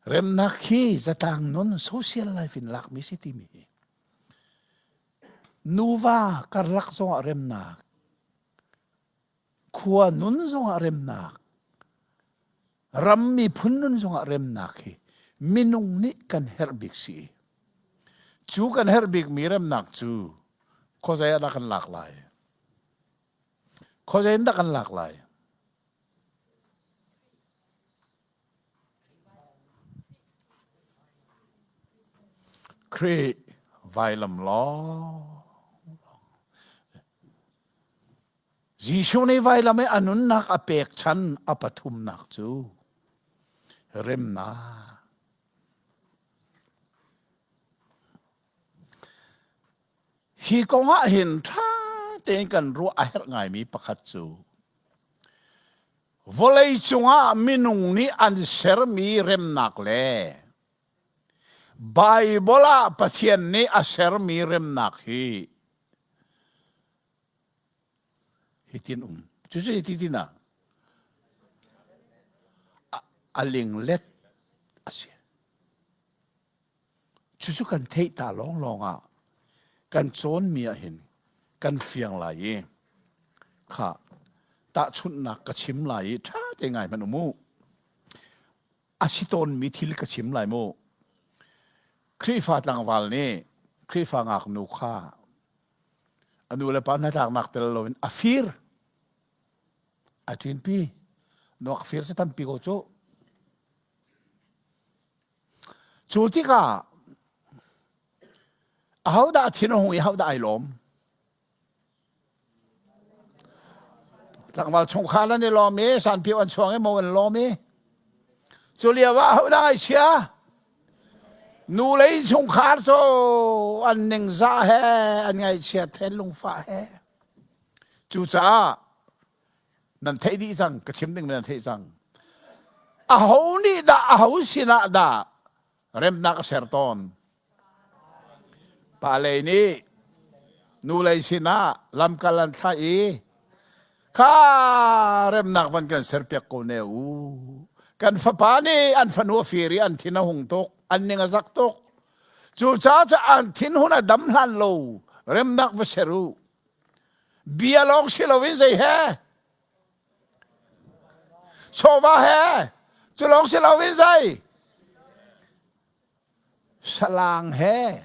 remnak hi zatlang nun social life in lakmi si timi hi. Nuva karlak zongah remnak, khua nun zongah remnak, ram miphun nun zongah remnak hi minung nih kan herh bik si. Cu kan herh bikmi remnak cu khuazei ah dah kan lak lai? Khuazei in dah kan lak lai? Khrih vailam lawng. Jesuh nih vailam i a nunnak a pek chan a pathumnak cu remnak. Hi kong ah hin ṭha tein kan ruah a herh ngaimi pakhat cu vawlei cungah minung nih an sermi remnak le Baibal ah Pathian nih a sermi remnak hi hitin um. Cucu hitin ah a linglet a si. Cucu kan theih ta lawnglawng ah kan cawnmi ah hin kan fiang lai i kha tahchunhnak ka chim lai i ṭha te ngai hmanh um u. A si tawnmi thil ka chim lai mu. Khrihfa tlangval nih Khrihfa ngaknu kha a nu le pa hnatlaknak tel loin a fir. A ṭinpi. Nuak fir cu tampi ko cu. Cu tikah ahodah thin a hung i ahodah ai lawm? Tlangval chungkhar an i lawm i sanpio an chuang i mo an lawm i cu lio ah ahodah ngaihchia? Nu le innchungkhar cu an ningzah he an ngaihchiat he lungfah he. Cucaah nan theih dih cang ka chim ding nan theih cang aho nih dah aho sinah dah remnak a ser tawn pa lei nih nu lei sinah lamkal an thlah i kha remnak van kan serpiak ko ne u kan fapa nih an fanu a fir i an thin a hung tuk an ning a zak tuk cucaah an thin hun a dam hlan lo remnak va ser u Bia lawng si loin zei he? Chawva he? Cu lawng si loin zei? Salang he.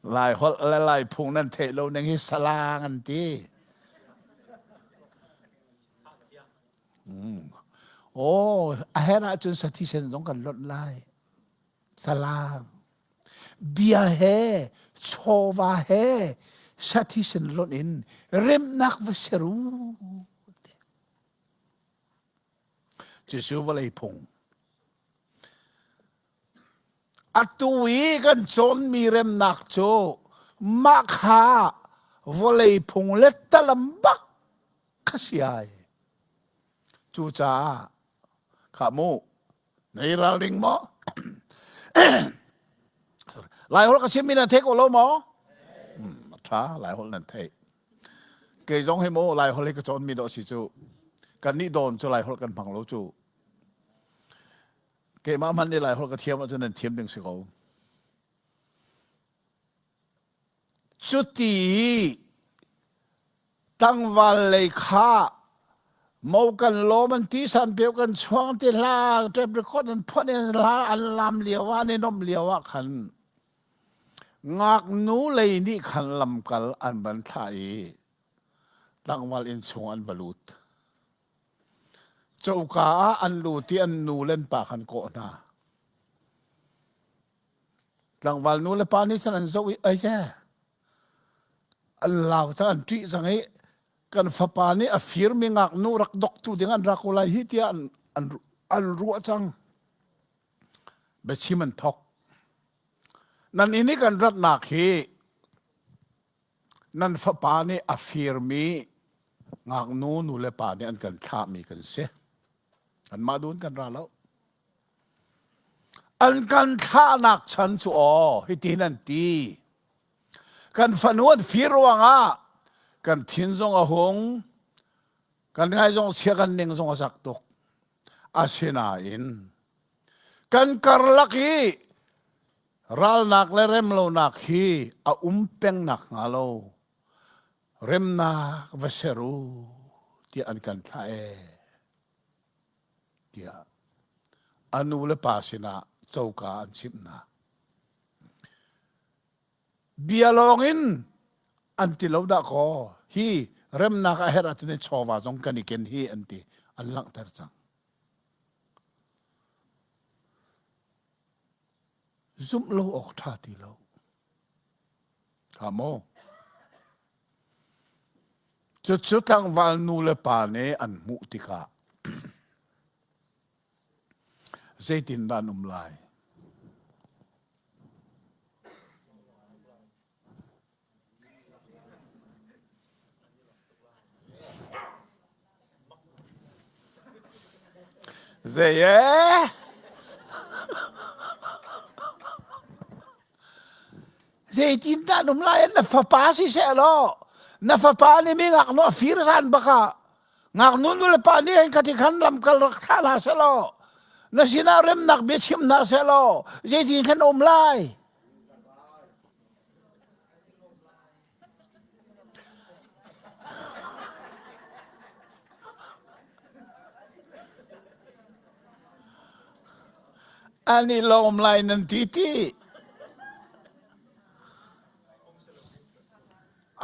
Lai holh le lai phung nan theih lo ning hi salang an ti. Mm. Oh, a her ahcun sathi sen zong kan lonh lai. Salang. Bia he chawva he sathisen lonh in remnak va ser u. Jesuh vawlei phung. Atu i kan cawnmi remnak cu mah kha vawlei phung le talam bak kha si ai. Cucaah kha mu Na i ralring maw? Laiholh ka chimmi nan thei ko lo maw? Hmm, a ṭha, Laiholh nan theih. Kei zong hi mu Laiholh hi ka cawnmi dawh si cu. Kan nih dawn cu Laiholh kan hmang lo cu. Keimah hmanh nih Laiholh ka thiam ahcun nan thiam ding si ko. Cuti tlangval lei kha mo kan lawm an ti san peu kan chuang ti hla tape record an phon in hla an lam lio ah an i nomh lio ah khan ngaknu lei nih khan lamkal an van thlah i tlangval inn chung an va lut coka ah an lut i an nu le an pa khan kawh hna Tlangval nu le pa nih cun an zoh i ai an lau cang an ṭih cang i kan fapa nih a firmi ngaknu rak doktu ding an rak ko lai hi tiah an, an, an ruah cang. Biachim an thok. Nan inn i kan ratnak hi nan fapa nih a firmi ngaknu nu le pa nih an kan thlahmi kan si. Anmah dun kan ra lo. An kan thlahnak chan cu aw hitin an ti. Kan fanu an fir ruangah kan thin zong a hung, kan ngai zong chia kan ning zong a zak tuk. Asinain kan karlak i Ralnak le remlonak hi a um peng nak hnga lo remnak va ser u tiah an kan thlah ee tiah a nu le pa sinah coka an chimh hna. Bia lawng in an ti lo dah kaw hi remnak a herh ahcun chawva zong kan i ken hi an ti an langhter cang. Zumh lo awk ṭha ti lo. Kha maw? Cucu tlangval nu le pa nih an hmuh tikah zeitindah an um lai? Zei ee? Zeitindah an um lai? Na fapa si seh law na fapa nih mi ngaknu a fir zan bak ah ngaknu nu le pa nih hin khati khan lamkal rak thlah hna seh law na sinah remnak bia chim hna seh law zeitin khan um lai? An i lawm lai nan ti ti.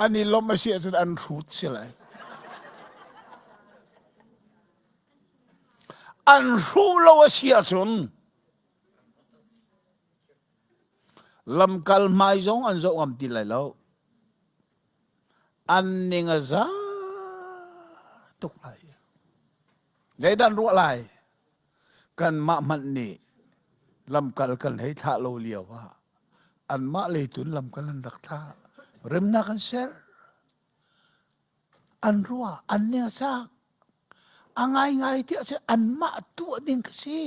An i lawmh a si ahcun an hrut si lai. An hruh lo a si ahcun Lamkal hmai zong an zoh ngam ti lai lo. An ning a za tuk lai. Zeidah an ruah lai? Kanmah hmanh nih lamkal kan hei thlah lo lio ah anmah lei tun lamkal an rak thlah. Remnak an ser. An ruah, an ning a sak. A ngaingai ti ahcun anmah tuah ding ka si.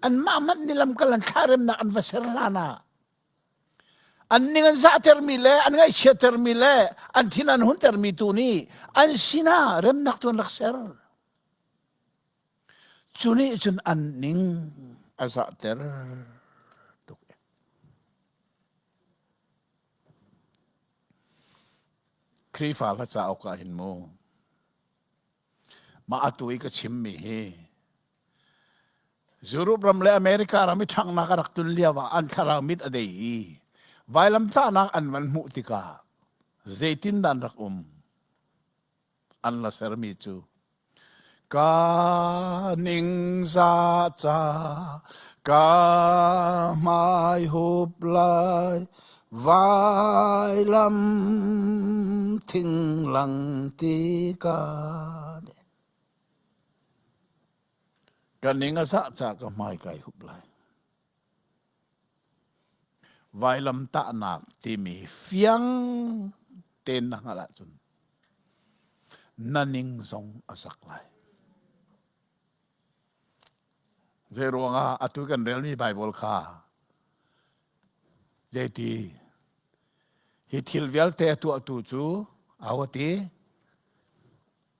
Anmah hmanh nih lamkal an thlah-remnak an va ser hlan ah an ning an zahtermi le an ngaihchiattermi le an thin an huntermi tu nih an sinah remnak tu an rak ser. Cu nih cun an ning a zahter tuk. Khrihfa hla cauk ah hin mu Mah atu i ka chimmi hi Europe ram le America ram i ṭhanghnak a rak tlun lio ah an thlarau mit a dei i vailamtahnak an van hmuh tikah zeitindah an rak um? An la sermi cu ka ningzah ca ka hmai hup lai Vailam thinglang ti ka Ka ning a zah ca ka hmai kai hup lai. Vailam tahnak timi fiang tein na hngalh ahcun na ning zong a zak lai. Zei ruangah atu kan relmi Baibal kha zeiti hi thil vialte a tuahtu cu aho ti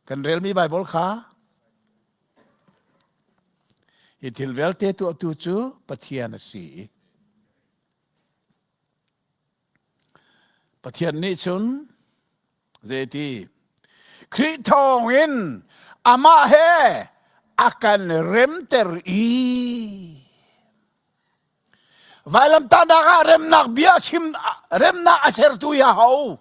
kan relmi Baibal kha hi thil vialte tuahtu cu Pathian a si i Pathian nih cun zeiti Khrih thawngin amah he a kan remter i vailamtahnak ah remnak bia chim remnak a sertu hi aho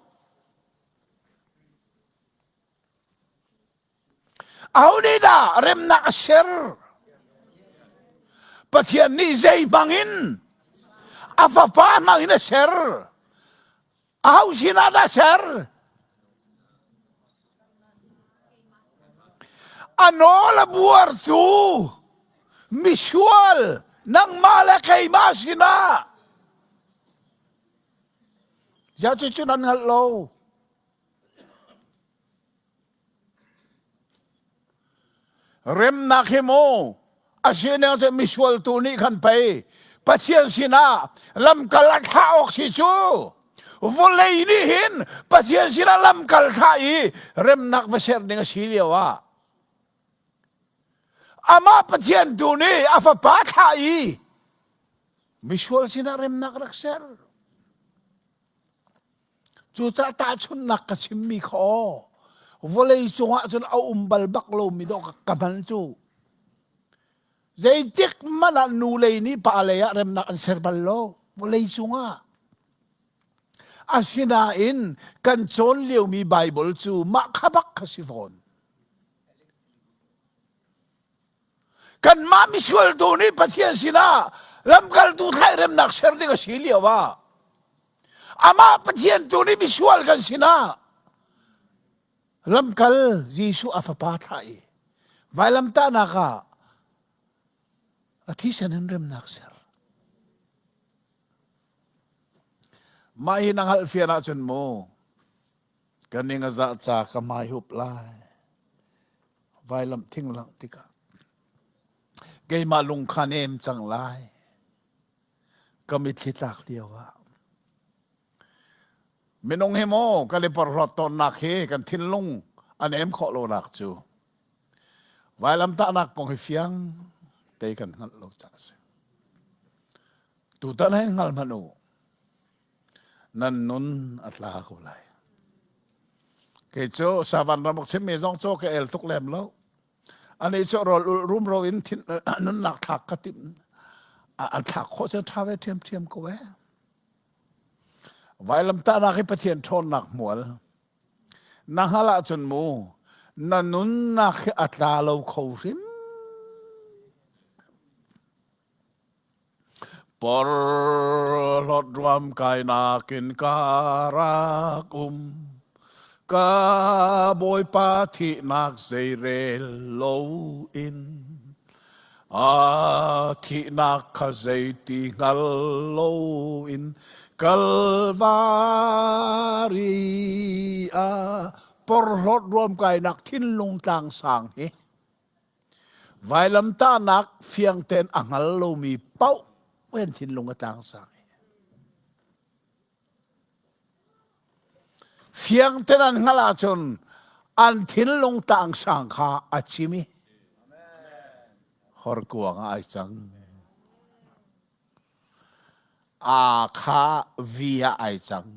aho nih dah remnak a ser Pathian nih zei hmangin a fapa hmangin a ser Aho sinah dah ser? A nawl a buartu misual nangmah le keimah sinah. Ziah cucu nan hngalh lo? Remnak hi mu a sining cu misual tu nih khan pei Pathian sinah lamkal a thlah awk si cu vawlei nih hin Pathian sinah lamkal thlah i remnak va ser ding a si lio ah amah Pathian tu nih a fapa thlah i. Misual sinah remnak rak ser. Cucaah tahchunhnak ka chimmi kha aw, vawlei cungah cun a um bal bak lomi dawh ka hman cu. Zeitik hmanh ah nu lei nih pa lei ah remnak an ser bal lo, vawlei cungah. Asinain kan cawn liomi Baibal cu mah kha bak kha si fawn. Kanmah misual tu nih Pathian sinah lamkaltu thlairemnak ser ding a si lio ah amah Pathian tu nih misual kan sinah lamkal Jesuh a fapa thlah i vailamtahnak ah a thisen in remnak ser. Mah hi na hngalh fian ahcun mu ka ning a zah ca ka hmai hup lai. Vailam thing langh tikah keimah lung kha nem cang lai. Ka mitthli tlak lio ah. Minung hi maw kan i porhlawt tawnnak hi kan thinlung a nem khawh lonak cu vailamtahnak kong hi fiang te kan hngalh lo caah a si. Tutan hin hngal hmanh u. Nan nun a tla ko lai. Kei cu savan ram chimmi zong cu ka el tuk lem lo. Ani cu rawl ul rumro in thin nunnak thlak ka tim an thlak khawh cu ṭha ve ṭhiamṭhiam ko eh. Vailamtahnak hi Pathian ṭhawnnak hmual. Na hngalh ahcun mu na nunnak hi a tla lo kho hrim. Porhlawt ruam kainak in ka rak um. Ka Bawipa thihnak zeirel loin a thihnak kha zeiti hngal loin Kalvari ah porhlawt ruam kainak thinlung tlang sang hi Vailamtahnak fiang tein a hngal lomi paoh an thinlung a tlangsang i fiang tein an hngalh ahcun an thinlung tlangsang kha a chim i horkuang ah ai cang. Aa kha vi ah ai cang.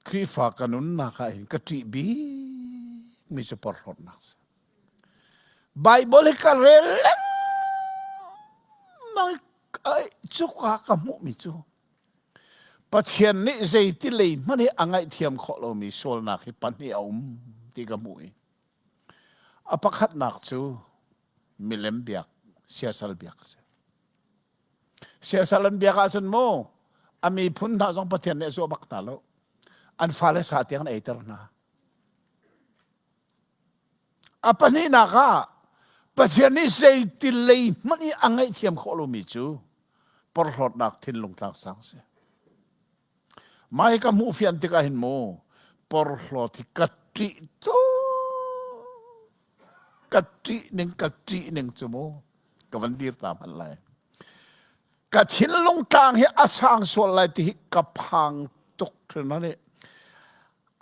Khrihfa ka nunnak ah hin ka ṭih bikmi cu porhlawtnak a si. Baibal hi ka rel lengmang cuka ka hmuhmi cu Pathian nih zeiti lei hmanh hi a ngaihthiam khawh lomi sualnak hi pahnih a um ti ka hmuh i a pakhatnak cu milem biak, siasal biak a si. Siasal an biak ahcun mu a miphun hna zong Pathian nih a zuah bak hna lo. An fale sa tiang an eiter hna. A pahnihnak ah Pathian nih zeiti lei hmanh i a ngaihthiam khawh lomi cu porhlawtnak thinlung tlangsang si. Mah hi ka hmuh fian tikah hin mu porhlawt hi ka ṭih tuk. Ka ṭih ning ka ṭih ning cu mu ka van dir ta hmanh lai. Ka thinlung tlang hi a sang sual lai ti hi ka phang tuk hrin ani.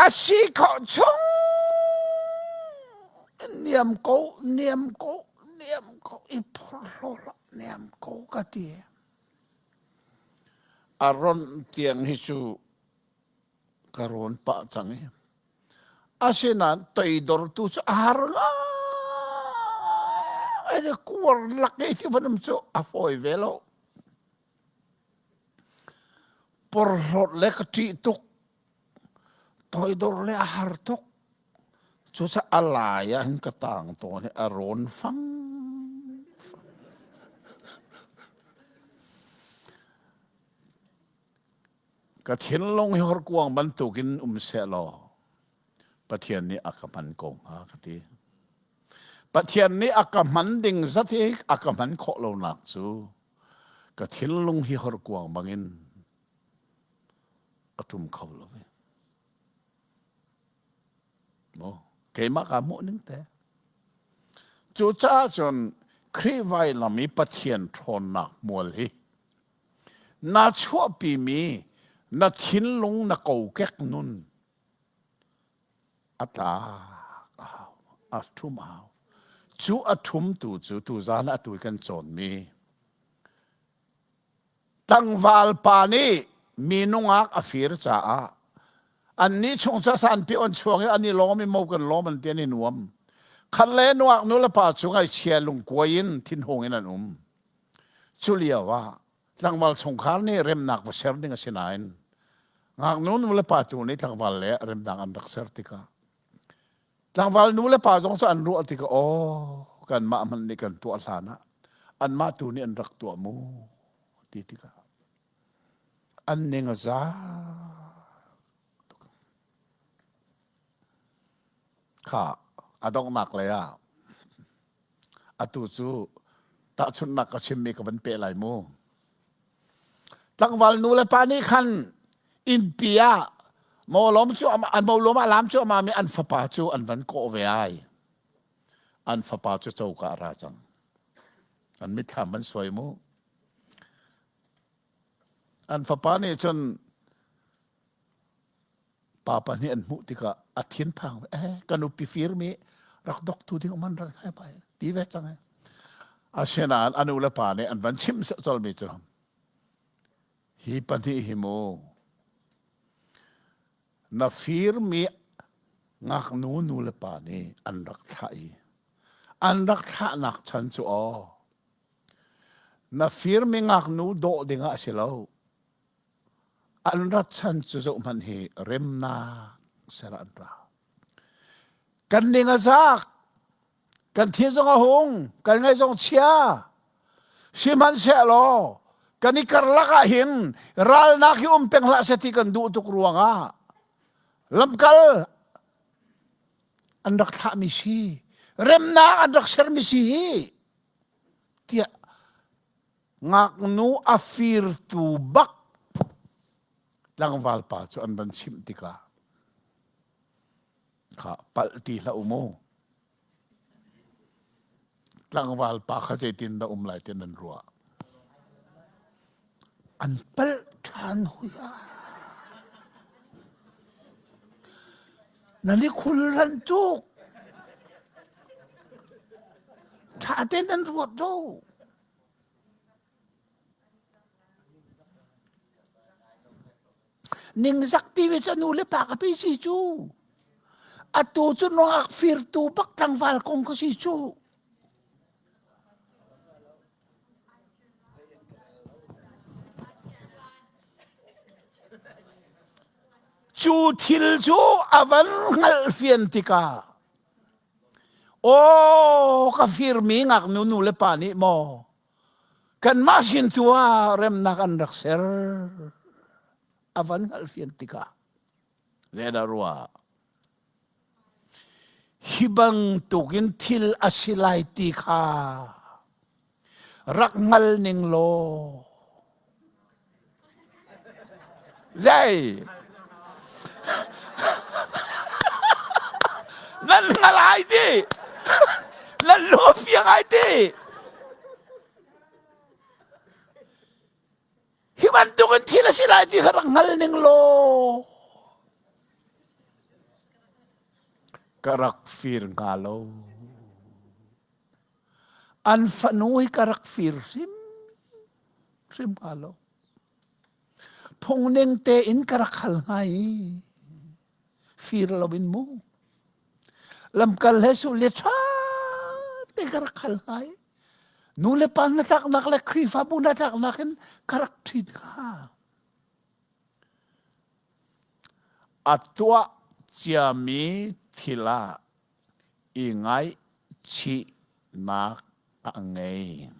A si khawh chung niam ko niam ko niam ko i phorhlaw hlah niam ko ka ti. A ron tiang hi cu ka rawn pah cang i asinain toidor tu cu a har ngai kuar lak i ti van um cu a fawi ve lo porhlawt le ka ṭih tuk toidor le a har tuk cucaah a lai ah hin ka tang tawn i a rawn fang Ka thinlung hi horkuang bantukin um sehlaw Pathian nih a ka hman ko hnga ka ti. Pathian nih a ka hman ding zat hi a ka hman khawh lonak cu ka thinlung hi horkuang bangin a ṭum kho lo ve. Maw keimah kaa hmuh ning te. Cucaah cun Khrih vailam i Pathian ṭhawnnak hmual hi Na chuahpimi na thinlung na kokek nun a tlak a hau, a ṭhum a hau. Cu a ṭhumtu cu tuzan ah atu kan cawnmi tlangval pa nih mi nungak a fir caah annih chung cu sanpi an chuak i an i lawm i mo kan lawm an ti an i nuam. Khat le nungak nu le pa cu ngaihchia lungkuai in thinhung in an um. Cu lio ah tlangval chungkhar nih remnak va ser ding a si nain ngaknu nu le pa tu nih tlangval le remnak an rak ser tikah tlangval nu le pa zong cu an ruah tikah aw kanmah hmanh nih kan tuah hlan ah anmah tu nih an rak tuah mu ti tikah an ning a za kha a donghnak lei ah atu cu tahchunhnak ka chimmi ka van peh lai mu Tlangval nu le pa nih khan innpi ah mawlawm cu an mawlawm ah lam cu amami an fapa cu an van kawh ve ai. An fapa cu coka a ra cang. An mitthlam van suai mu. An fapa nih cun pa pahnih an hmuh tikah a thinphang eh ka nupi firmi rak doktu ding man rak hai pai ti ve cang eh asinain a nu le pa nih an van chimh colmi cu hi pahnih hi mu na firmi ngaknu nu le pa nih an rak thlah i an rak thlahnak chan cu aw na firmi ngaknu dawh dingah a si lo An rat chan cu zohhmanh hi remnak ser an ra. Kan ning a zak, kan thi zong a hung, kan ngaih zong chia. Sihmanhsehlaw kan i karlak ah hin ralnak hi um peng hlah seh ti kan duh tuk ruangah lamkal an rak thlahmi si, remnak an rak sermi si hi tiah Ngaknu a firtu bak tlangval pa cu an van chimh tikah kha palh ti hlah u mu. Tlangval pa kha zeitin dah um lai ti nan ruah. An palh ṭhan hui ah. Nan i khulran tuk. Ṭha tein nan ruat lo. Ningzak ti ve cu nu le pa ka pi si cu. Atu cu nuak firtu bak tlangval kong ka si cu. Cu thil cu a van hngalh fian tikah Aw ka firmi ngaknu nu le pa nih maw kanmah sin tu ah remnak an rak ser a van hngalhfian tikah zeidah ruah hi bantukin thil a si lai ti kha rak hngal ning law zei nan hngal ai ti nan lung a fiang ai ti hi bantukin thil a si lai ti kha rak hngal ning law ka rak fir hnga lo An fanu hi ka rak fir hrim hrim hnga lo. Phungning tein ka rak hal hnga i fir loin mu. Lamkal he su le ṭha te ka rak hal hnga i nu le pa hnatlaknak le Khrihfabu hnatlaknak in ka rak ṭhit hnga. A tuah ciami thil ah i ngaihchihnak a ngei.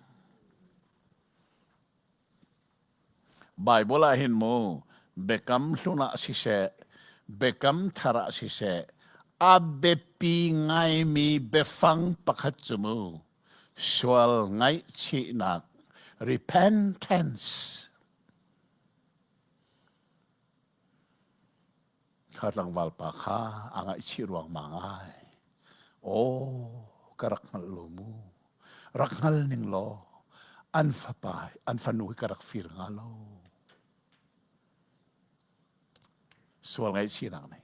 Baibal ah hin mu biakam hlun ah siseh, biakam thar ah siseh, a biapi ngaimi biafang pakhat cu mu sual ngaihchihnak repentance Kha tlangval pa kha a ngaihchih ruangmang ai. Aw, ka rak hngalh lo mu. Rak hngal ning law an fapa, an fanu hi ka rak fir hnga lo. Sual ngaihchihnak nei.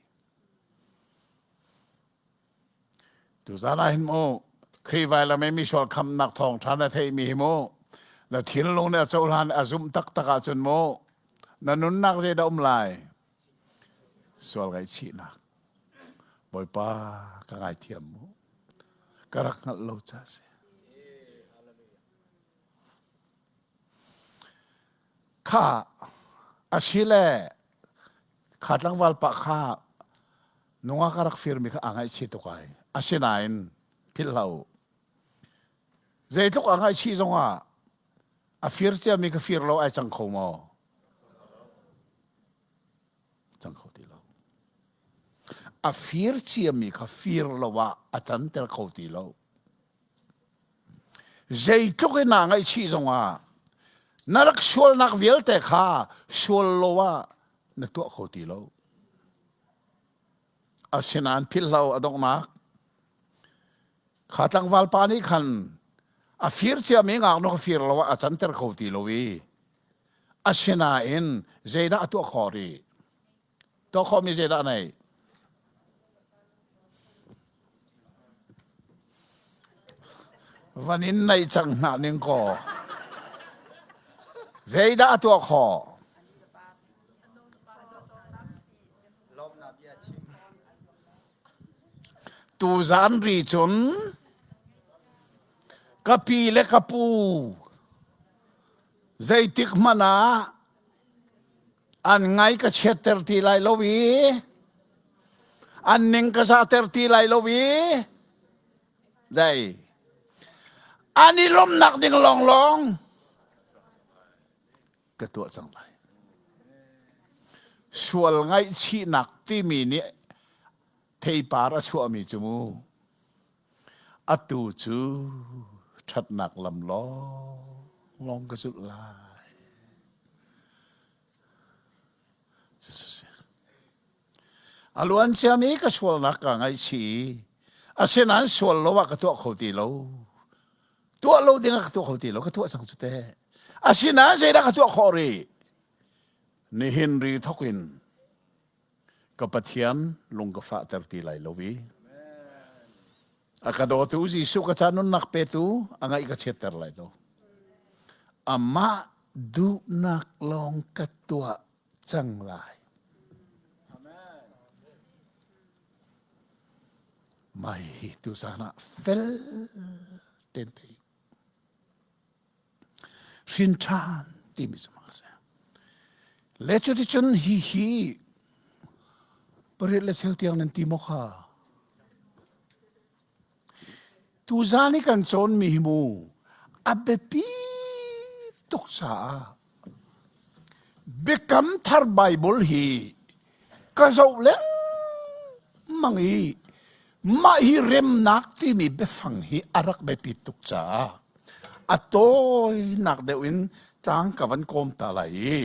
Tuzan ah hin mu. Khrih vailam i misual khamnak thawngṭha na theihmi hi mu na thinlung nih a cohlan a zumh taktak ahcun mu na nunnak zeidah um lai? Sual ngaihchihnak. Bawipa ka ngaithiam mu. Ka rak hngalh lo ca si. Kha asile kha tlangval pa kha nungak a rak firmi kha aa ngaihchih tuk ai. Asinain philh hlah u. Zeitluk aa ngaihchih zongah a fir ciami ka fir lo ai cang kho maw? Cang kho ti lo. A fir ciami kha fir lo ah a canter kho ti lo. Zeitluk in naa ngaihchih zongah na rak sualnak vialte kha sual lo ah na tuah kho ti lo. Asinain philhlo a donghnak kha tlangval pa nih khan a fir ciami ngaknu kha fir lo ah a canter kho ti lo i asinain zeidah a tuah khawh rih? Tuah khawhmi zeidah a neih? Van in naih cang hna ning kaw. Zeidah a tuah khawh? Tuzan ri cun ka pi le ka pu zeitik hmanh ah an ngai ka chiatter ti lai lo i an ning ka zahter ti lai lo i dai an i lawmhnak ding lawnglawng ka tuah cang lai. Sual ngaihchihnak timi nih theipar a chuahmi cu mu atu cu ṭhatnak lam lawnglawng ka zulh lai. A luan ciami ka sualnak kaa ngaihchih i asinain sual lo ah ka tuah kho ti lo. Tuah lo ding ah ka tuah kho ti lo, ka tuah cang cu teh. Asinain zeidah ka tuah khawh rih? Nihin ri thawk in ka Pathian lung ka fahter ti lai lo i a ka dawtu Jesuh ka ca nunnak petu a ngaih ka chiatter lai lo. Amah duhnak lawng ka tuah cang lai. Mai hi tuzan ah fel ten thei. Hrin ṭhan timi cu mak a si. Le cuticun hi hi pariat le cheu tiang nan ti maw kha? Tuzan i kan cawnmi hi mu a biapi tuk caah Biakam Thar Baibal hi ka zoh lengmang i mah hi remnak timi biafang hi a rak biapit tuk caah a tawinak deuh in tlang ka van kawm ta lai i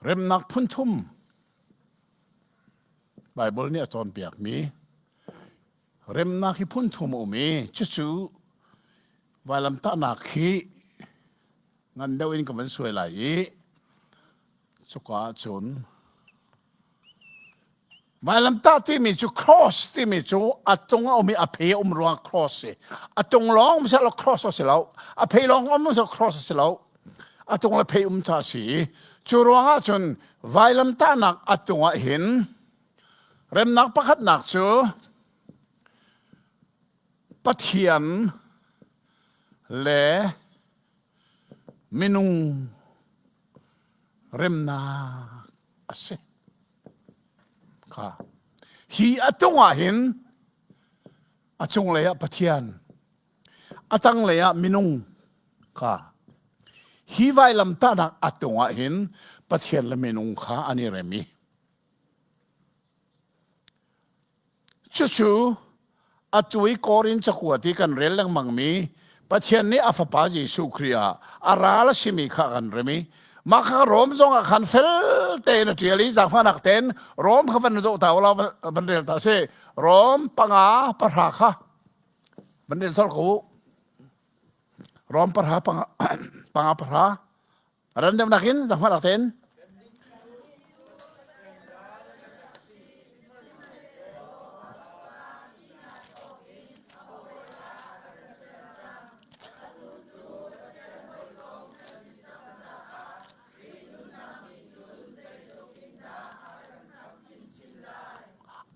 Remnak phunthum Baibal nih a cawnpiakmi remnak hi phunthum a um i cucu vailamtahnak hi ngan deuh in ka van suai lai i cuka ahcun Vailamtah timi cu cross timi cu a tung a um i a phei a um ruang cross si. A tung lawng um lo cross a si lo. A phei lawng um lo cross a si lo. A tung le phei um ca si. Cu ruangah cun vailamtahnak a tung ah hin remnak pakhatnak cu Pathian le minung remnak a si. Kha. Hi a tung ah hin a cunglei ah Pathian, a tanglei ah minung kha. Hi vailamtahnak a tung ah hin Pathian le minung kha an i rem i Cucu atu i Korin cakuat i kan rel lengmangmi Pathian nih a Fapa Jesuh Khrih ah a ral a simi kha kan rem i mah kha Rom zong ah khan fel tein a ṭial i zaangfahnak tein Rom kha van zoh ta ulaw van rel ta sih. Rom panga pahra kha van rel colh ko u. Rom parha panga panga parha ran deuh nakin zahmar ak ten.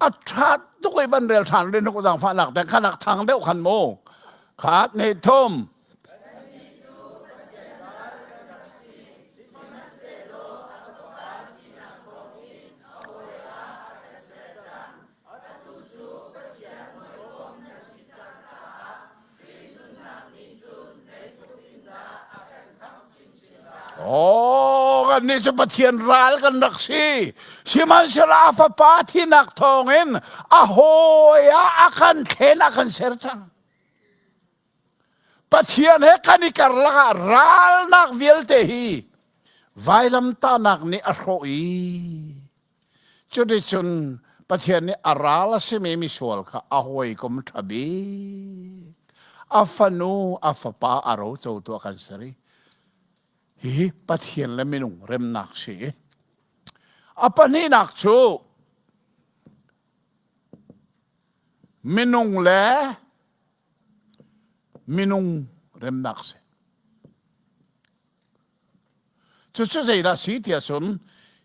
A ṭha tuk i van rel ṭhan rin ku zaangfahnak te khan ak thang deuh khan mu khat ne thum. Oh, kannih cu Pathian ral kan rak si. Sihmanhsehlaw a Fapa thinak thawngin a hawi ah a kan thlen, a kan ser cang. Pathian he kan i karlak ah ralnak vialte hi vailamtahnak nih a hrawh i Cuticun Pathian nih a ral a simi misual kha a hawikom ṭha bik, a fanu, a fapa a rocotu a kan ser i hihi Pathian le minung remnak si. A pahnihnak cu minung le minung remnak si. Cucu zeidah si tiah cun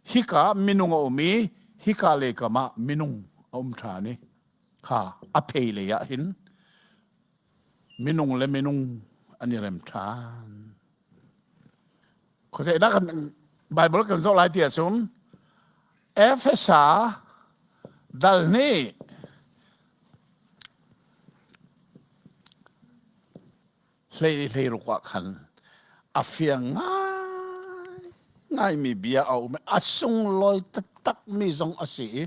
hika minung a um i hika lei kam ah minung a um ṭhan i kha a phei lei ah hin minung le minung an i rem ṭhan. Khuazeidah kan Bible kan zoh lai tiah cun Efesa dal nih hlei hleiruk ah khan a fiang ngai ngaimi bia a um i a sunglawi taktakmi zong a si i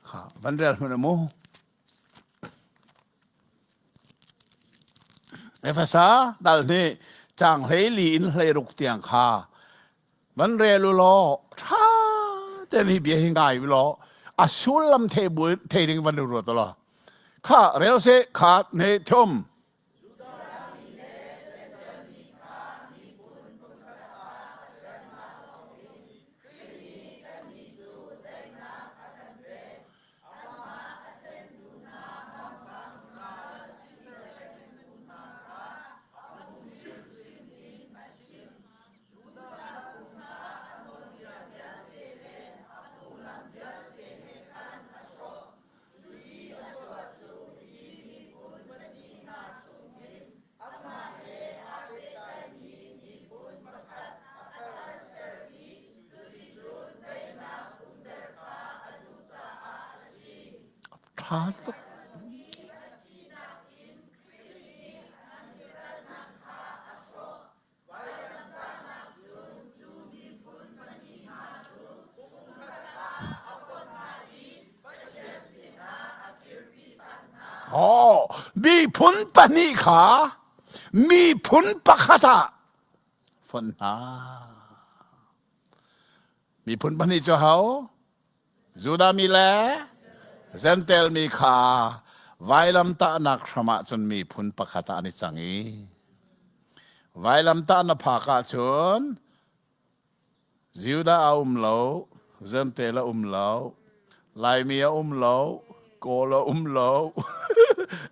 kha van rel hmanh mu. Efesa dal nih cang hlei li in hleiruk tiang kha van rel u law ṭha tein hi bia hi ngai u law a sullam thei bu thei ding van ruat u law kha rel se kha ne thum. Ṭha tuk. Oh, miphun pahnih kha miphun pakhat ah fonh hna. Miphun pahnih cu ho? Judah mi le Jentail mi kha vailamtahnak hram ah cun miphun pakhat ah an i cang i vailamtah na phak ahcun Judah a um lo, Jentail a um lo, Laimi a um lo, Kawl a um lo,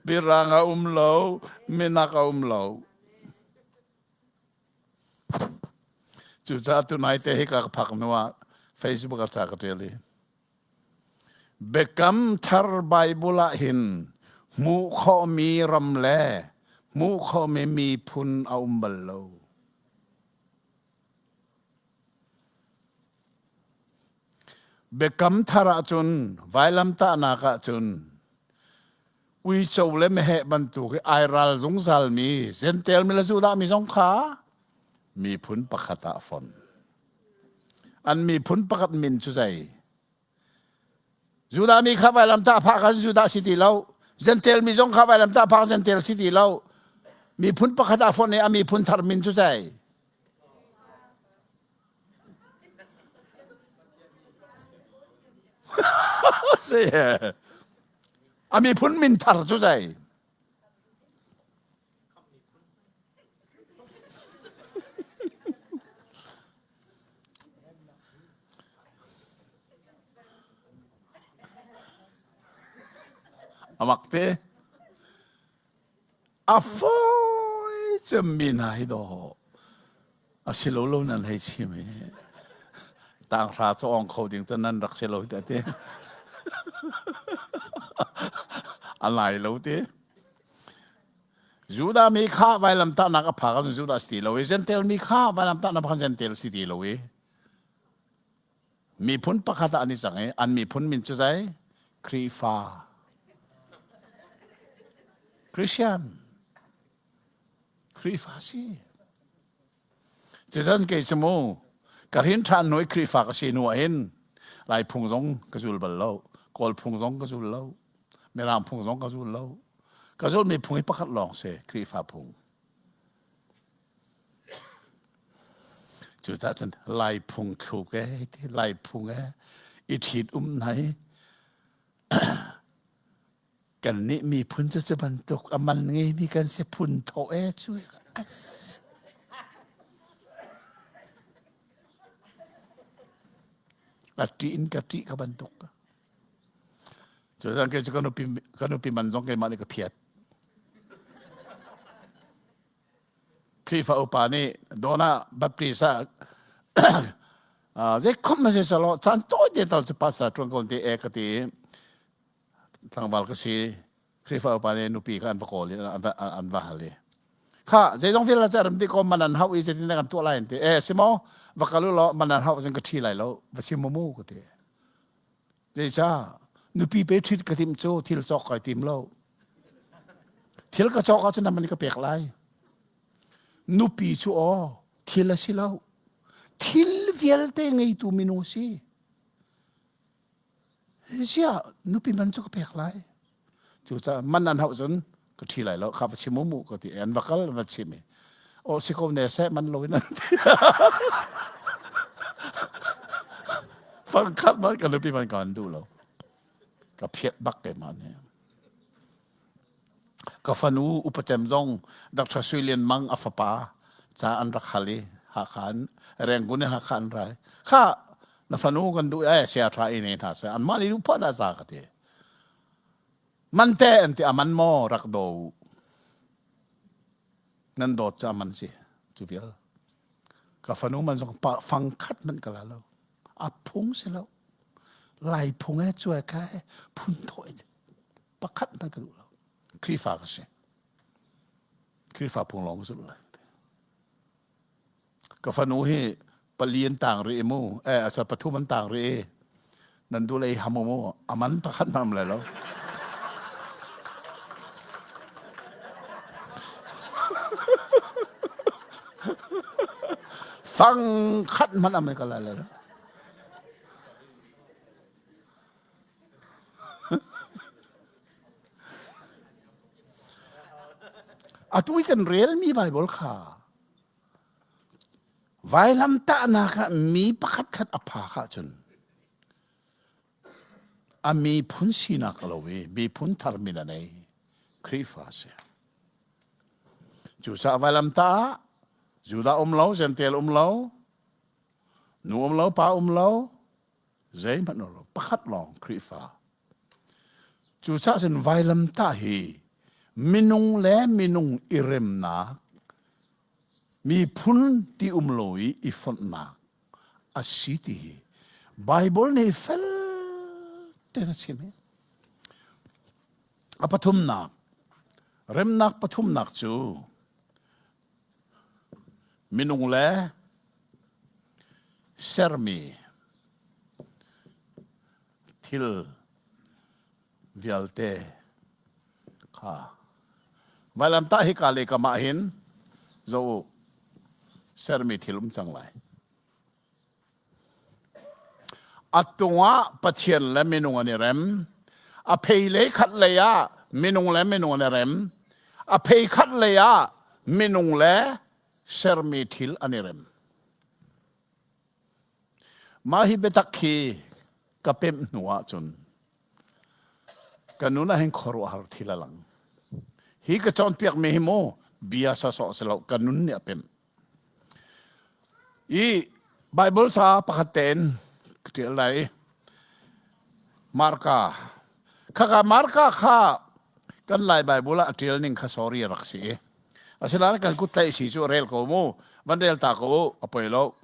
Mirang a um lo, Minak a um lo. Cucaah tunai te hi ka phak hnu ah Facebook ah ca ka ṭial i Biakam thar Bible ah hin hmuh khawhmi ram le hmuh khawhmi miphun a um bal lo. Biakam thar ahcun vailamtahnak ahcun uico le meheh bantuk i ai ral zungzalmi Jentail mi le Judah mi zong kha miphun pakhat ah a fon. An miphun pakhat min cu zei? Judah mi kha vailamtah phah khan Judah si ti lo. Jentail mi zong kha vailamtah phah Jentail si ti lo. Miphun pakhat ah fon i a miphun thar min cu zei? Si. A miphun min thar cu zei? Amak te. A fawi cemmi hna hi dawh a si lo lo nan hei chim i tanghra cu ong kho ding cu nan rak si lo te ti. A lai lo ti. Judah mi kha vailamtahnak a phak ahcun Judah si ti lo i Gentile mi kha vailamtahnak phak Gentile si ti lo i miphun pakhat ah an i cang i an miphun min cu zei? Khrihfa. Christian. Khrihfa si. Cucan kei cu mu ka hrin ṭhan hnu i Khrihfa ka si hnu ah hin Lai phung zong ka zul bal lo, Kawl phung zong ka zul lo, Mirang phung zong ka zul lo. Ka zulmi phung hi pakhat lawng si, Khrihfa phung. Cucaah cun Lai phung thluk e, ti Lai phung e, i ṭhit um hna hi Kannih miphun cu cu bantuk a man ngeimi kan si phun thawh e cu as. Ka ṭih in ka ṭih ka bantuk. Cu zan kei cu ka nupi ka nupi man zong keimah nih ka phiat. Khrihfa upa nih Dona Baptist ah zei khom ma si salo caan tawi te tal cu pastor ṭuan ko ti e ka ti tlangval ka si Khrihfa upa nih nupi kha an va kawl i an va hal i kha zeizong vialte cu ram dih ko man an hauh i zeitin kan tuah lai an ti e si maw va kal u law man an hauh cun ka ṭhi lai lo va chim mu mu ka ti zeicah nupi pe ṭhit ka tim cu thil cawk kai tim lo thil ka cawk ahcun man ka pek lai nupi cu aw thil a si lo thil vialte ngeitu minung si Ziah nupi man cu ka pek lai. Cucaah man an hauh cun ka ṭhi lai lo. Kha va chim mu ka ti. An va kal an va chim i aw si ko ne seh man lo in an ti. Fangkhat man ka nupi man ka an duh lo. Ka phiat bak keimah nih. Ka fanu upacem zong Dr. Sui Lian Mang a fapa ca an rak hal i Hakha an Rangoon in Hakha an rai. Kha na fanu kan duh eh sia tha i nei hna seh anmah nih duh phah dah za ka ti. Man te an ti aman maw rak do u. Nan dawt cu aman si cu vial. Ka fanu man zong fang khat man ka la lo. A phung si lo. Lai phung e cuai ka phun thawh pakhat hmanh ka duh lo Khrihfa ka si Khrihfa phung lawng ka zulh lai ka fanu hi pali an tang rih mu eh asa pathum an tang rih nan du lei ham mu aman pakhat nam le lo fang khat man am ka la le Atu i kan relmi Baibal kha vailamtahnak ah mi pakhatkhat a phak ahcun a miphun sinak a lo i miphun thar min a nei Khrihfa a si. Cucaah vailamtah ah Judah um lo, Gentile um lo, nu um lo, pa um lo, zeihmanh lo pakhat lawng Khrihfa cucaah cun vailamtah hi minung le minung i remnak miphun ti um lo i i fonhnak a si ti hi Bible nih fel tein a chim hi a pathumnak remnak pathumnak cu Minung le sermi thil vialte kha vailamtah hika le kam ah hin zoh u sermi thil um cang lai. A tungah Pathian le minung an i rem. A phei lei khat lei ah minung le minung an i rem. A phei khat lei ah minung le sermi thil an i rem. Mah hi biatak hi ka pemh hnu ahcun ka nun ah hin khuaruahhar thil a lang. Hi ka cawnpiakmi hi mu bia sawsawh si lo ka nun nih a pemh. I Bible ca pakhat tein ka ṭial lai i Marka khaka Marka kha. Kan Lai Bible ah a ṭial ning kha sorry a rak si i. Asinain kan kut tlaih si cu rel ko mu. Van rel ta ko u, a poi lo.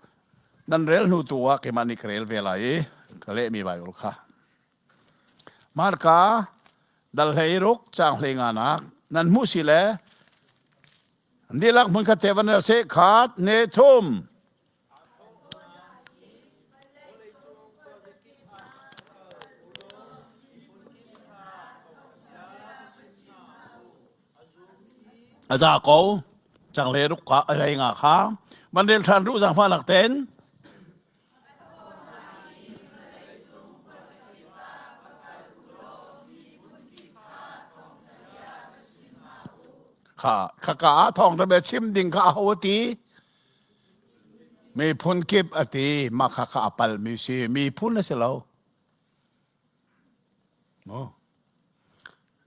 Nan rel hnu tu ah keimah nih ka rel ve lai i ka lehmi Bible kha. Marka dal hlei ruk caang hlei nga nak nan hmuh si le dihlak hmun khat te van rel seh khat ne thum. A za ko cang le ruk ka a nga kha van rel than ru zangfa lak ten. Kha khaka ah thawng ṭha bia chim ding kha aho a ti? Miphun kip a ti. Mah kha kha a palmi si. Miphun a si lo. Mu.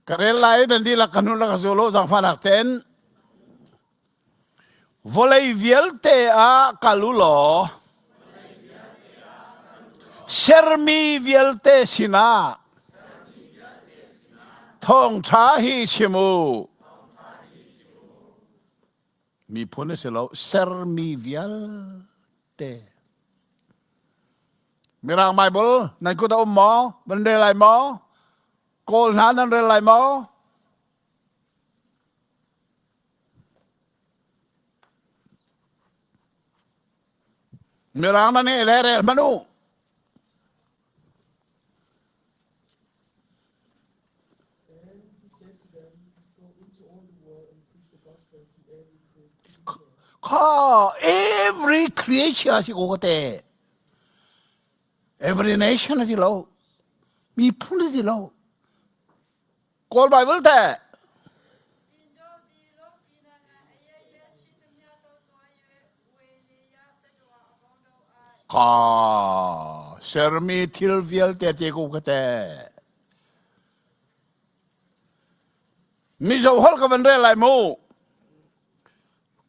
Ka rel lai nan dihlak ka hnul ka zul u zaangfahnak tein. Vawlei vialte ah kal u law sermi vialte sinah thawngṭha hi chim u. Miphun a si lo, sermi vialte. Mirang Bible nan kut a um maw? Nan rel lai maw? Kawl hna nan rel lai maw? Mirang na nih le rel hmanh u. And he said to them, Go into all the world and preach the gospel to every creature. Kha every creature si ko te. Every nation a ti lo. Miphun a ti lo. Kawl Bible teh? Ka sermi thil vialte te ko ka te. Mizo hol ka van rel lai mu.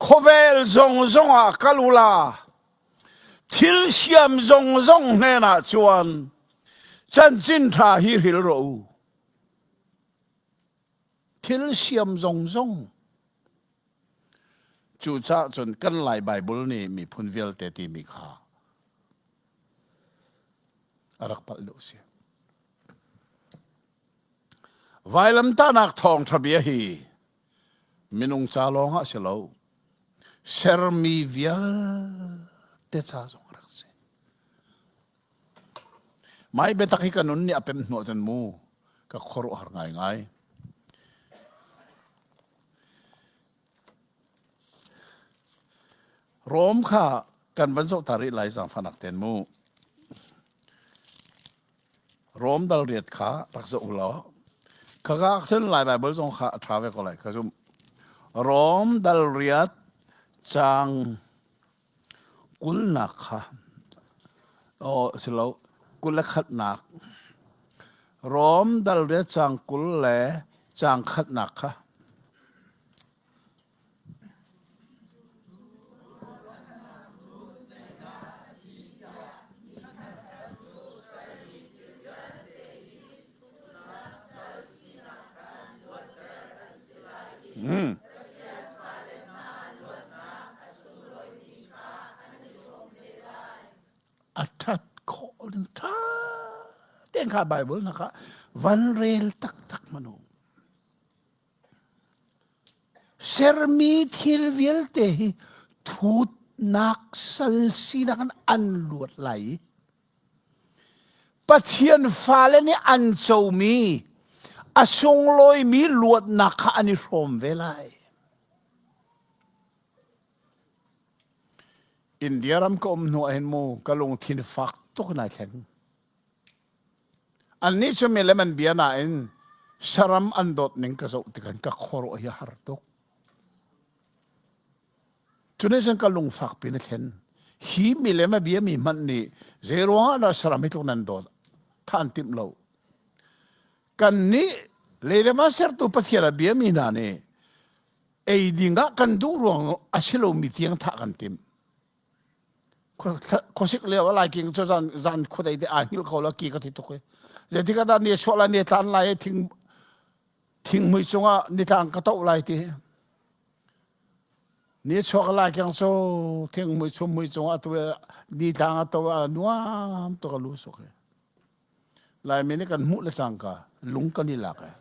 Khawvel zong zong ah kal ula thil siam zong zong hnen ah chuan chanchin tha hi hril ro u. Thil siam zongzong. Cucaah cun kan Lai Bible nih miphun vialte timi kha a rak palh deuh si. Vailamtahnak thawngṭha bia hi minung ca lawng ah si lo, sermi vialte ca zong a rak si. Mai biatak hi ka nun nih a pem hnawh cun mu ka khuaruahhar ngaingai. Rom kha kan van zoh ta rih lai zaangfahnak ten mu. Rom dal riat kha rak zoh u law. Khaka cun Lai Bible zong kha a ṭha ve ko lai ka zumh. Rom dal riat caang Kulnak kha aw si lo 21nak Rom dal riat caang 20 le caang khatnak kha. Mm. A ṭhat khawh ning ṭha tein kha Bible na kha van rel taktak manu. Sermi thil vialte hi thutnak sal sinak in an luat lai i Pathian fale nih an comi a sunglawimi luatnak kha an i hrawm ve lai. India ram ka um hnu ah hin mu ka lungthin fak tuk in ai thleng. Annih cu milem an bia nain saram an dawt ning ka zoh tikhan ka khuaruah hi a har tuk. Cu nih cun ka lungfak pin a thlen. Hi milem a biami hmanh nih zeiruangah dah saram hi tluk nan dawt than timh lo. Kan nih leilem ah sertu Pathian a biami hna nih ei ding ah kan duh ruang a si lomi tiang thah kan timh. Khuasik lio a laiking cu zan zan khuadei te aa hngilh ko la ki ka ti tuk i. Zeitik ah dah ni a chuah lai ni a tlan lai thing. Thinghmui cungah nitlang ka toh lai ti. Ni chuak lai keng cu thinghmui chumhmui cungah tu nitlang a to a nuam tuk a lu suk hi. Laimi nih kan hmuh le cangka lung kan i lak ai.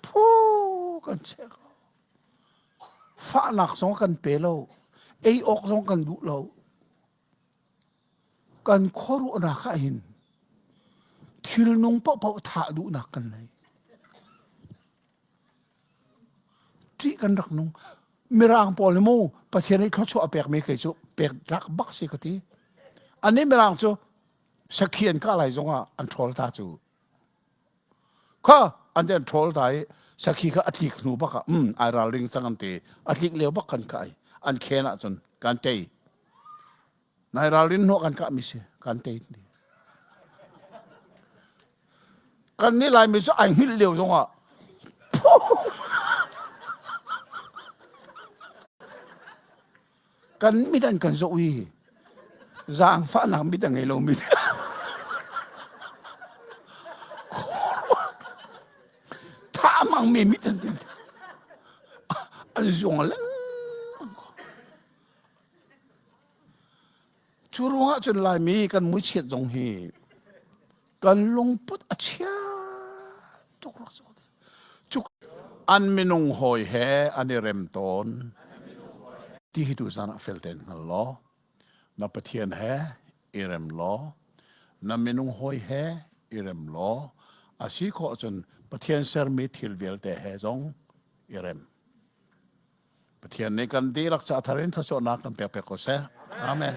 Phu kan chek. Fahnak zong kan pe lo. Ei awk zong kan duh lo. Kan khuaruahnak ah hin thilnung paohpaoh thah duhnak kan nei. Ṭih kan rak nung. Mirang pawl hi mu Pathian nih thluachuah a pekmi kei cu pek tlak bak si ka ti. Anih Mirang cu sakhi an kah lai zongah an ṭhawl ta cu. Kha an ti an ṭhawl ta i sakhi kha a tlik hnu bak ah um ai ralring cang an ti. A tlik lio bak kan kah i an khen ahcun kan tei. Nai ralrin hnawh kan kahmi si kan tei ti. Kan nih Laimi cu ai hngilh lio zongah kan mit an kan zoh i zaangfahnak mit a ngei lomi thah mangmi mit an ti an zuang lengmang Cu ruangah cun Laimi kan muichiat zong hi kan lungput a chia tuk rak si. Cu an minung hawi he an i rem tawn. Ti hi tu zan ah fel tein hngal law na Pathian he i rem law na minung hawi he i rem law a si khawh cun Pathian sermi thil vialte he zong i rem. Pathian nih kan dihlak ca thar in thluachuahnak kan pek pek ko seh. Amen.